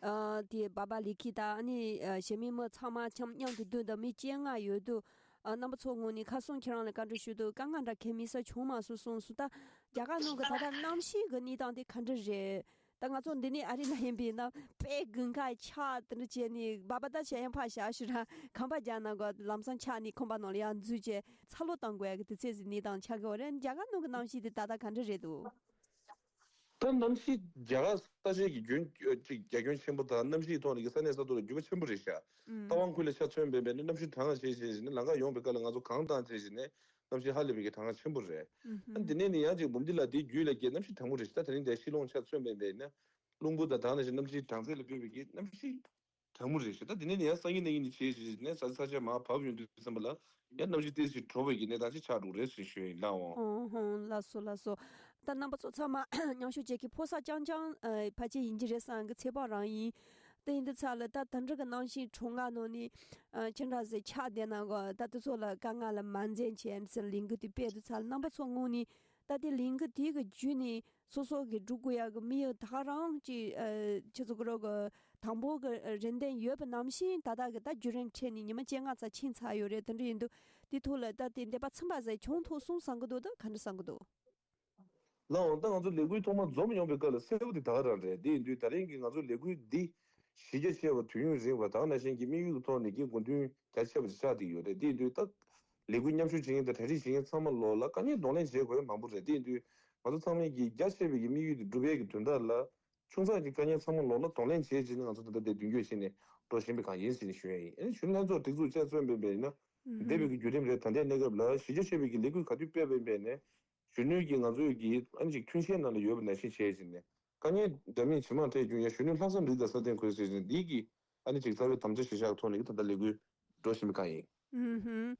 ཨ་དེ་སྦག་སྦག་ལས་ཁུངས་དང་ཨ་ནི་ཨ་གཞན་མི་མི་ཚང་མ་འཆམ་མཉམ་དུ་བསྡུས་ད་མི་བཅོ་ལྔ་ཡོད་དུས། ཨ་རྣམ་པ་ཚོ་ངོས་ནས་ཁ་སང་ཁྱེད་རང་ལ་བཀའ་འདྲི་ཞུས་དུས་དཀའ་ངལ་འདྲ་གང་ཡང་མི་སྲིད་བྱུང་མ་སོང་གསུངས་སོང་། ད་རྒྱ་གར་ནང་གི་ད་ལྟ་གནམ་གཤིས་ཀྱི་གནས་སྟངས་དེ་ག་འདྲ་རེད། ད་ང་ཚོ་འདི་ནས་ཨ་རི་ན་ཡིན་པས་ན་དཔེ་དགུན་ཁ་ཆགས་དེ་འདྲ་བྱས་ནས་སྦག་སྦག་ད་བྱས་ཡང་ཕར་བཞག་ཞུ་ར་ཁང་པ་རྒྱག་ན་གོ་ལམ་སང་ཆགས་ནས་ཁང་པ་ནང་ལ་ཡང་འཛུལ་བྱས་ཚ་ལོ་བཏང་དགོས་ཡ་གི་དུས་ཚོད་ཟིན་ནས་དང་ཆགས་ཀྱི་ཡོད་རེད། རྒྱ་གར་ནང་གི་གནམ་གཤིས་དེ་ད་ལྟ་ག་འདྲ་རེད་འདུག་ད་གནམ་གཤིས་རྒྱ་གར་ས་ཆའི་གི་རྒྱུན་ཅིག་རྒྱ་ཁྱོན་ཆེན་པོ་དང་གནམ་གཤིས་ཐོག་ནས་ཀྱི་ས་གནས་ས་ཐོག་ལ་འགྱུར་བ་ཆེན་པོ་རེད་ཤག་ཨུམ། རྟ་དབང་ཁུལ་ལ་ཆ་མཚོན་པའི་འབད་ནི་གནམ་གཤིས་གྲང་བྱས་བྱས་བྱས་ནས་ལམ་ཁ་ཡོང་པའི་སྐབས་ལ་ང་ཚོ་གངས་བཏང་བྱས་བྱས་ནས་གནམ་གཤིས་ཧ་ལས་པའི་གི་གྲང་ཆེན་པོ་རེད། ཨུམ་ཧུམ། ཨ་འདི་ནས་ནི་ཡང་ཅིག་འབུམ་སྡེ་ལ་དེའི་རྒྱུད་ལ་སྐྱེས་གནམ་གཤིས་གྲང་མོ་རེད་ཤག་ད་དེ་རིང་དེ་ཤི་ལོང་ཆ་མཚོན་པའི་འབད་ན་རླུང་བུ་དང་ད་ག་ནང་བཞིན་གནམ་གཤིས་གྲང་ཚད་ལ་དཔག་པའི་གི་གནམ་གཤིས། གྲང་མོ་རེད་ཞེས། ད་དེ་ནས་ཡང་སང་ཉིན་གནངས་ཉིན་ནས་བྱས་ཞེས་ནས་ས་ས་ཆ་མར་བབས་ཡོང་དུས་ཙམ་པ་ལ་ཡང་གནམ་གཤིས་ཏོག་ཙམ་དྲོ་བའི་གི་གནས་སྟངས་ཤིག་ཆགས་འགྲོ་གི་རེད་ཟེར་ཞུ་ཡིན་ལགས་འོང་། ཨོ་ཧོང་། ལགས་སོ་ལགས་སོ། ད་རྣམ་པ་ཚོ་ཚང་མ་མཉམ་ཞུགས་བྱེད་ཀྱི་ཕོ་གསར་རྐྱང་རྐྱང་ཨ་ཕལ་ཆེར་ཡིན་གྱི་རེད་བསམ་གི་ཚོད་དཔག་རང་ཡིན། དེ་ཡིན་དུས་ཙམ་ལ་ད་ད་འདྲ་གི་གནམ་གཤིས་གྲང་ངར་ནང་ནས་ཨ་ཅི་འདྲ་ཟེར་ཆགས་བསྡད་ན་གོ། ད་དེ་ཚོ་ལ་དཀའ་ངལ་ལ་མ་འཛེམས་བྱས་ཟེར་ལས་འགུལ་དེ་སྤེལ་དུས་ཙམ་ལ་རྣམ་པ་ཚོ་ངོས་ནས་ད་དེ་ལས་འགུལ་དེ་གི་བརྒྱུད་ནས་སོ་སོ་གི་སྒྲུབ་དགོས་ཡག་གི་དམིགས་ཡུལ་ད་ག་རང་ཅིག་ཨ་ཁྱེད་ཚོ་གི་རོགས་གི་དང་པོ་གི་རེ་འདུན་ཡོད་པ་ནང་བཞིན་ད་ལྟ་གི་ད་བརྒྱུད་རིམ་ཁྲོད་ནས་ཉི་མ་བཅོ་ལྔ་ཙམ་ཕྱིན་ཚར་ཡོད་རེད། དེ་འདྲ་ཡིན་དུས་དེ་ཐོག་ལ་ད་དེ་འདས་པ་ཚན་པ་ཟེར་བྱུང་ཐུབ་སོང་བསམ་གི་འདུག་ད་ག་འདྲ་བསམ་གི་འདུག་ལགས་འོང་། ད་ང་ཚོ་ལས་འགུལ་ཐོག་མ་འཛོམས་ཡོང་བའི་སྐབས་ལ་གསལ་པོ་དེ་ད་ག་རང་རེད། དེ་ཡིན་དུས་ད་རིང་གི་ང་ཚོ་ལས་འགུལ་འདི་གཞི་རྒྱ་ཆེ་བ་དུས་ཡུན་རིང་བ་དང་ནང་བཞིན་གྱི་དམིགས་ཡུལ་གྱི་ཐོག་ནས་ཀྱི་དགོས་འདུན་རྒྱ་ཆེ་བ་ཞིག་ཆགས་བསྡད་ཡོད་རེད། དེ་ཡིན་དུས་ད་ལས་འགུལ་མཉམ་ཞུགས་བྱེད་མཁན་དང་གྲ་སྒྲིག་བྱེད་མཁན་ཚང་མ་ལོག་ལ་དཀའ་ངལ་གདོང་ལེན་བྱེད་དགོས་མང་པོ་རེད། དེ་ཡིན་དུས་ང་ཚོ་ཚང་མས་ཀྱི་རྒྱ་ཆེ་བའི་གི་དམིགས་ཡུལ་དེ་འགྲུབ་ཡས་ཀྱི་དོན་དག་ལ་ཆུང་ཙག་གི་དཀའ་ངལ་ཚང་མ་ལོག་ལ་གདོང་ལེན་བྱེད་ཅེས་ནས་ང་ཚོ་ད་ལྟ་དེ་མདུན་སྐྱོད་བྱས་ནས་འགྲོ་བཞིན་པའི་སྒང་ཡིན་ཟེར་ནས་ཞུ་ཡས་ཡིན། ཨ་ནི་གཞོན་ནུ་ལྷན་ཚོགས་སྒྲིག་འཛུགས་བཅས་གཙོས་འབད་བས་ན་འདས་པའི་གི་བརྒྱུད་རིམ་རེད། ད་ལྟའི་གནས་སྐབས་ལ་གཞི་རྒྱ་ཆེ་བའི་གི་ལས་འགུལ་ག་དུས་སྤེལ་བ་ཡིན་པས་ནས་གཞོན་ནུའི་གི་ང་ཚོའི་གི་ཨ་ནི་ཅིག་མཐུན་རྐྱེན་ནང་ལ་ཡོད་པ་ནང་བཞིན་བྱས་ཟིན་ནས་དཀའ་ངལ་འདྲ་མིན་ཇེ་མང་འཕེལ་རྒྱུ་ཡང་གཞོན་ནུ་ལྷག་བསམ་རིགས་དང་སྲ་བརྟན་དགོས་ཟེར་ཟིན་འདིའི་གི་ཨ་ནི་ཅིག་རྩ་བའི་དམ་བཅའ་གཞིར་བཞག་ཐོག་ནས་གི་ད་ལྟ་ལས་འགུལ་འགྲོ་བཞིན་པའི་སྒང་ཡིན། ཨུམ་ཧུམ།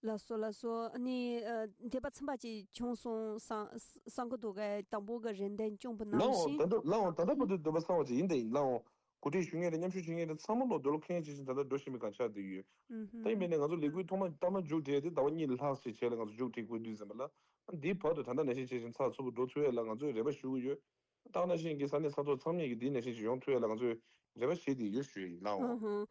ལགས་སོ་ལགས་སོ། ཨ་ནི་ཨ་འདས་པ་ཚན་པ་ཅིག་བྱུང་སོང་བསམ་བསམ་གི་འདུག་གས། དང་པོ་གི་རེ་འདུན་བསྐྱངས་པ་ནང་ལགས་འོང་། བཞིན། ད་ལྟ་ལགས་འོང་། ད་ལྟ་བར་དུ་འདོད་པ་བསམ་པ་ཅིག་ཡིན་དེ་ཡིན་ལགས་འོང་། གོ་སྒྲིག་ཞུ་མཁན་དང་མཉམ་ཞུགས་བྱེད་མཁན་དེ་ཚང་མ་ལོ་འདོད་བློ་ཁེངས་བྱེད་བཞིན་ད་ལྟ་འགྲོ་བཞིན་པའི་སྒང་ཆགས་བསྡད་ཡོད། ཨུམ་ཧུམ། ད་ཡིན་པས་ནས་ང་ཚོ་ལས་འགུལ་ཐོག་མ་ཐོག་མ་མཇུག་སྒྲིལ་ཏེ་ཟླ་བ་གཉིས་ལྷག་ཙམ་བྱས་ལ་ང་ཚོ་མཇུག་སྒྲིལ་དགོས་དུས་ཙམ་པ་ལ་འདིའི་བར་དུ་ད་ལྟ་ནང་བཞིན་བྱེད་བཞིན་ཚགས་ཚུད་པོ་འགྲོ་ཐུབ་ཡས་ལ་ང་ཚོས་རེ་བ་ཞུ་གི་ཡོད། ད་ནང་བཞིན་གྱི་ས་གནས་ས་ཐོག་ཚང་མས་ཀྱི་འདིའི་ནང་བཞིན་ཞིག་ཡོང་ཐུབ་ཡས་ལ་ང་ཚོས་རེ་བ་བྱེད་དེ་ཡོད་ཞུ་ཡིན་ལགས་འོང་། ཨུ་ཧུང་།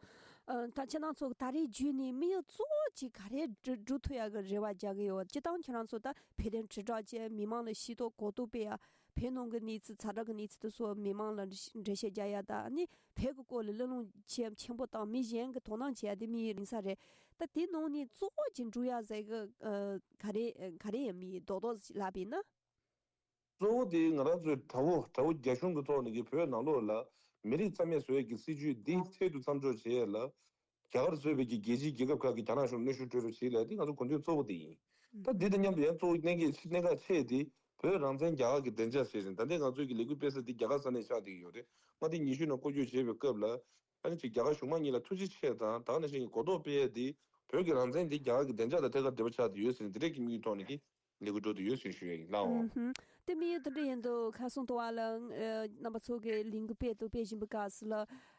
ཨ། ད་ཁྱེད་རང་ཚོ་ད་རེས་བརྒྱུད་ནས་དམིགས་ཡུལ་གཙོ་བོ་གཅིག་ག་རེ་འགྲུབ་འགྲུབ་ཐུབ་ཡས་ཀྱི་རེ་བ་རྒྱག་གི་ཡོད། སྤྱིར་བཏང་ཁྱེད་རང་ཚོ་ད་བོད་དོན་དྲིལ་བསྒྲགས་བྱས་མི་མང་ལ་ཤེས་རྟོགས་གོ་རྟོགས་སྤེལ་ཡ། བོད་ནང་གི་གནས་ཚུལ་ཛ་དྲག་གི་གནས་ཚུལ་དེ་ཚོ་མི་མང་ལ་འགྲེལ་བཤད་རྒྱག་ཡ་དང་ནི་བོད་ཀྱི་སྐོར་ལ་གླེང་སློང་ཆེ་ཆེན་པོ་དང་མི་གཞན་གྱི་དོ་སྣང་བྱེད་ཡ་དེ་དམིགས་ཡུལ་ཡིན་ས་རེད། ད་དེ་ནང་ནས་གཙོ་བོ་གཅིག་འགྲུབ་ཡ་ཟེར་གི་ཨ། ག་རེ་ག་རེ་ཡིན་མིན་རྡོག་རྡོག་ཅིག་ལབ་པ་ཡིན་ན། གཙོ་བོ་དེ་ང་རང་ཚོའི་དགྲ་བོ་དགྲ་བོ་རྒྱ་གཞུང་གི་ཐོག་ནས་ཀྱི་བོད་ནང་ལོགས་ལ་མི་རིགས་རྩ་མེད་བཟོ་ཡས་ཀྱི་སྲིད་ཇུས་འདི་འཕྲལ་དུ་མཚམས་འཇོག་བྱེད་ཡས་ལ་རྒྱ་གར་གཙོས་པའི་ཀྱི་རྒྱལ་སྤྱིའི་རྒྱལ་ཁབ་ཁག་གིས་རྒྱ་ནག་གཞུང་གནོན་ཤུགས་སྤྲོད་རོགས་བྱེད་ལས་དེ་ང་ཚོ་དགོས་འདུན་གཙོ་བོ་དེ་ཡིན། ད་འདི་དང་མཉམ་དུ་ཡང་གཙོ་བོ་གནད་འགག་གནད་འགག་ཆེ་དེ་བོད་རང་བཙན་རྒྱ་གར་གྱི་བདེ་འཇགས་ཟེར་ཞིང་ད་ལྟའི་ང་ཚོའི་ཀྱི་ལས་འགུལ་སྤེལ་ས་འདི་རྒྱ་གར་ས་གནས་ཆགས་བསྡད་ཀྱི་ཡོད་རེད། མངའ་སྡེ་ཉི་ཤུ་ནང་སྐོར་སྐྱོད་བྱེད་པའི་སྐབས་ལ་ཨ་ནི་ཅིག་རྒྱ་གར་གཞུང་མང་གཉིས་ལ་ཐུགས་རྗེ་ཆེ་དང་ད་ག་ནང་བཞིན་གྱི་གོ་རྟོགས་སྤེལ་ཡས་འདི་བོད་ཀྱི་རང་བཙན་འདི་རྒྱ་གར་གྱི་བདེ་འཇགས་དང་ཐད་ཀར་འབྲེལ་བ་ཆགས་བསྡད་ཡོད་ཟེར་ནས་འདི་འདྲའི་ཀྱི་དམིགས་ཡུལ་ཐོག་ནས་ཀྱི། ལས་འགུལ་འགྲོ་དུ་ཡོད་ཟེར་ཞུ་ཡ་ཡིན་ལགས་འོང་། ཨུ་ཧུམ། དེ་དམིགས་ཡུལ་དེ་འདྲ་ཡིན་དུས་ཁ་སང་དུ་བ་ལ་ཨ་རྣམ་པ་ཚོ་གི་ལས་འགུལ་སྤེལ་དུ་སྤེལ་བཞིན་པའི་སྐབས་སུ་ལ་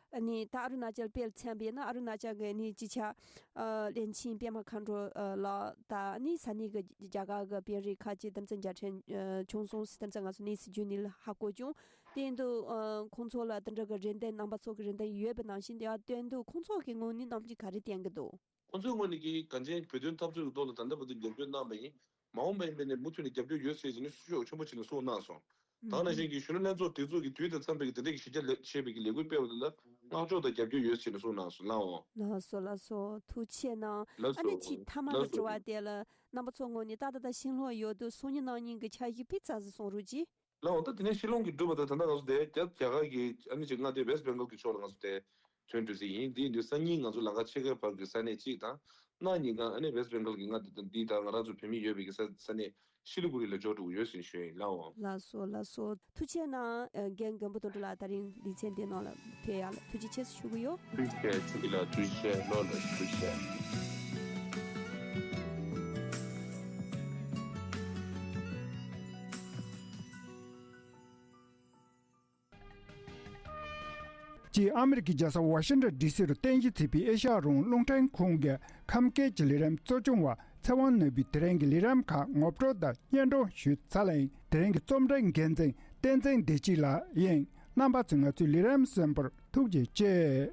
ཨ་ནི་ད་ཨ་རུ་ན་ཅལ་སྤེལ་ཚན་པས་ན་ཨ་རུ་ན་ཅལ་གི་ནི་སྤྱི་ཁྱབ་ཨ་བློན་ཆེན་པད་མ་མཁའ་འགྲོ་ཨ་ལགས་དང་ཨ་ནི་ས་གནས་གི་རྒྱ་གར་གི་དཔོན་རིགས་ཁག་ཅིག་དམ་འཛིན་རྒྱལ་ཕྲན་ཨ་བྱུང་སོང་ཟེར་དམ་འཛིན་ང་ཚོ་གནས་ཚུལ་བརྒྱུད་ནས་ཧ་གོ་བྱུང་། དེ་ཡིན་དུས་ཨ་ཁོང་ཚོ་ལ་དེ་འདྲ་གི་རེ་འདུན་རྣམ་པ་ཚོ་གི་རེ་འདུན་ཡོད་པ་ནང་བཞིན་དེ་ཡང་སྟོན་དུས་ཁོང་ཚོ་གི་ངོས་ནས་རྣམ་འགྱུར་ག་རེ་བསྟན་གི་འདུག་ཁོང་ཚོའི་ངོས་ནས་ཀྱི་གངས་ཅན་བོད་དོན་འཐབ་རྩོད་ཀྱི་ཐོག་ལ་ད་ལྟ་བར་དུ་རྒྱབ་སྐྱོར་གནང་བ་ཡིན། མ་འོངས་པ་ཡིན་པ་ནས་མུ་མཐུད་ནས་རྒྱབ་སྐྱོར་ཡོད་ཟེར་བྱས་ནས་ཤུགས་ཆེན་པོ་བྱས་ནས་གསུངས་གནང་སོང་། ད་ནང་བཞིན་གྱི་གཞོན་ནུ་ལྷན་ཚོགས་སྒྲིག་འཛུགས་ཀྱི་དུས་དང་འཚམས་པའི་གི་དེ་འདྲའི་གི་གཞི་རྒྱ་ལས་བྱས་པའི་གི་ལས་འགུལ་སྤེལ་བ་དེ་ལ་བསྔགས་བརྗོད་དང་རྒྱབ་སྐྱོར་ཡོད་ཟེར་ནས་གསུངས་གནང་སོང་ལགས་འོང་། ལགས་སོ་ལགས་སོ། ཐུགས་རྗེ་གནང་། ལགས་སོ། ཨ་ནི་ཅིག་མཐའ་མ་ལ་ལགས་སོ། དྲི་བ་དེ་ལ་རྣམ་པ་ཚོ་ངོས་ནས་ད་ད་ལྟ་ཤིང་ལྷོ་ཡོད་དུས་སང་ཉིན་གནངས་ཉིན་གྱི་འཆར་གཞི་དཔེ་རྩ་ཟིན་གསུང་རོགས་གྱིས། ལགས་འོང་། ད་དེ་ནས་ཤི་ལོང་གི་འགྲུལ་པ་དང་ད་ལྟ་ང་ཚོ་དེ་རྒྱ་རྒྱ་གར་གྱི་ཨ་ནི་ཅིག་མངའ་སྡེ་West Bengal གི་ཕྱོགས་ལ་ང་ཚོ་དེ་ཐོན་འགྲོ་རྩིས་ཡིན། དེ་ཡིན་དུས་སང་ཉིན་ང་ཚོ་ལམ་ཁ་ཕྱེད་ཀའི་བར་གྱི་ས་གནས་གཅིག་དང་གནངས་ཉིན་གང་ཨ་ནི་West Bengal གི་མངའ་སྡེ་དང་འདི་དང་ང་རང་ཚོ་བོད་མི་ཡོད་པའི་གི་ས་ས་གནས་ཤི་ལི་གུ་རི་ལ་འབྱོར་འགྲོ་གི་ཡོད་ཟེར་ཞུ་ཡིན་ལགས་འོང་། ལགས་སོ་ལགས་སོ། ཐུགས་རྗེ་གནང་། རྒན་མགོན་པོ་དོན་གྲུབ་ལགས་ད་རིང་ལེ་ཚན་འདི་ནང་ལ་ཕེབས་ཡག་ལ་ཐུགས་རྗེ་ཆེ་ཞུ་གི་ཡོད། ཐུགས་རྗེ་ཆེ་ཆུ་གི་ལ་ཐུགས་རྗེ་ཆེ་ལོ་ལ་ཐུགས་རྗེ་ཆེ། ཅེས་ཨ་མི་རི་ཀའི་རྒྱལ་ས་ཝ་ཤིང་ཊོན་ཌི་སི་རུ་རྟེན་གཞི་བྱས་པའི་ཨེ་ཤ་ཡ་རང་དབང་རླུང་འཕྲིན་ཁང་གི་ཁམས་སྐད་ཀྱི་ལས་རིམ་གཙོ་སྐྱོང་བ་ཚེ་དབང་ནོར་བུས་དེ་རིང་གི་ལས་རིམ་ཁག་ངོ་སྤྲོད་དང་སྙན་སྒྲོན་ཞུས་ཚར་ལ་ཡིན། དེ་རིང་གི་རྩོམ་སྒྲིག་འགན་འཛིན་བསྟན་འཛིན་བདེ་སྐྱིད་ལགས་ཡིན། རྣམ་པ་ཚོས་ང་ཚོའི་ལས་རིམ་གསན་པར་ཐུགས་རྗེ་ཆེ།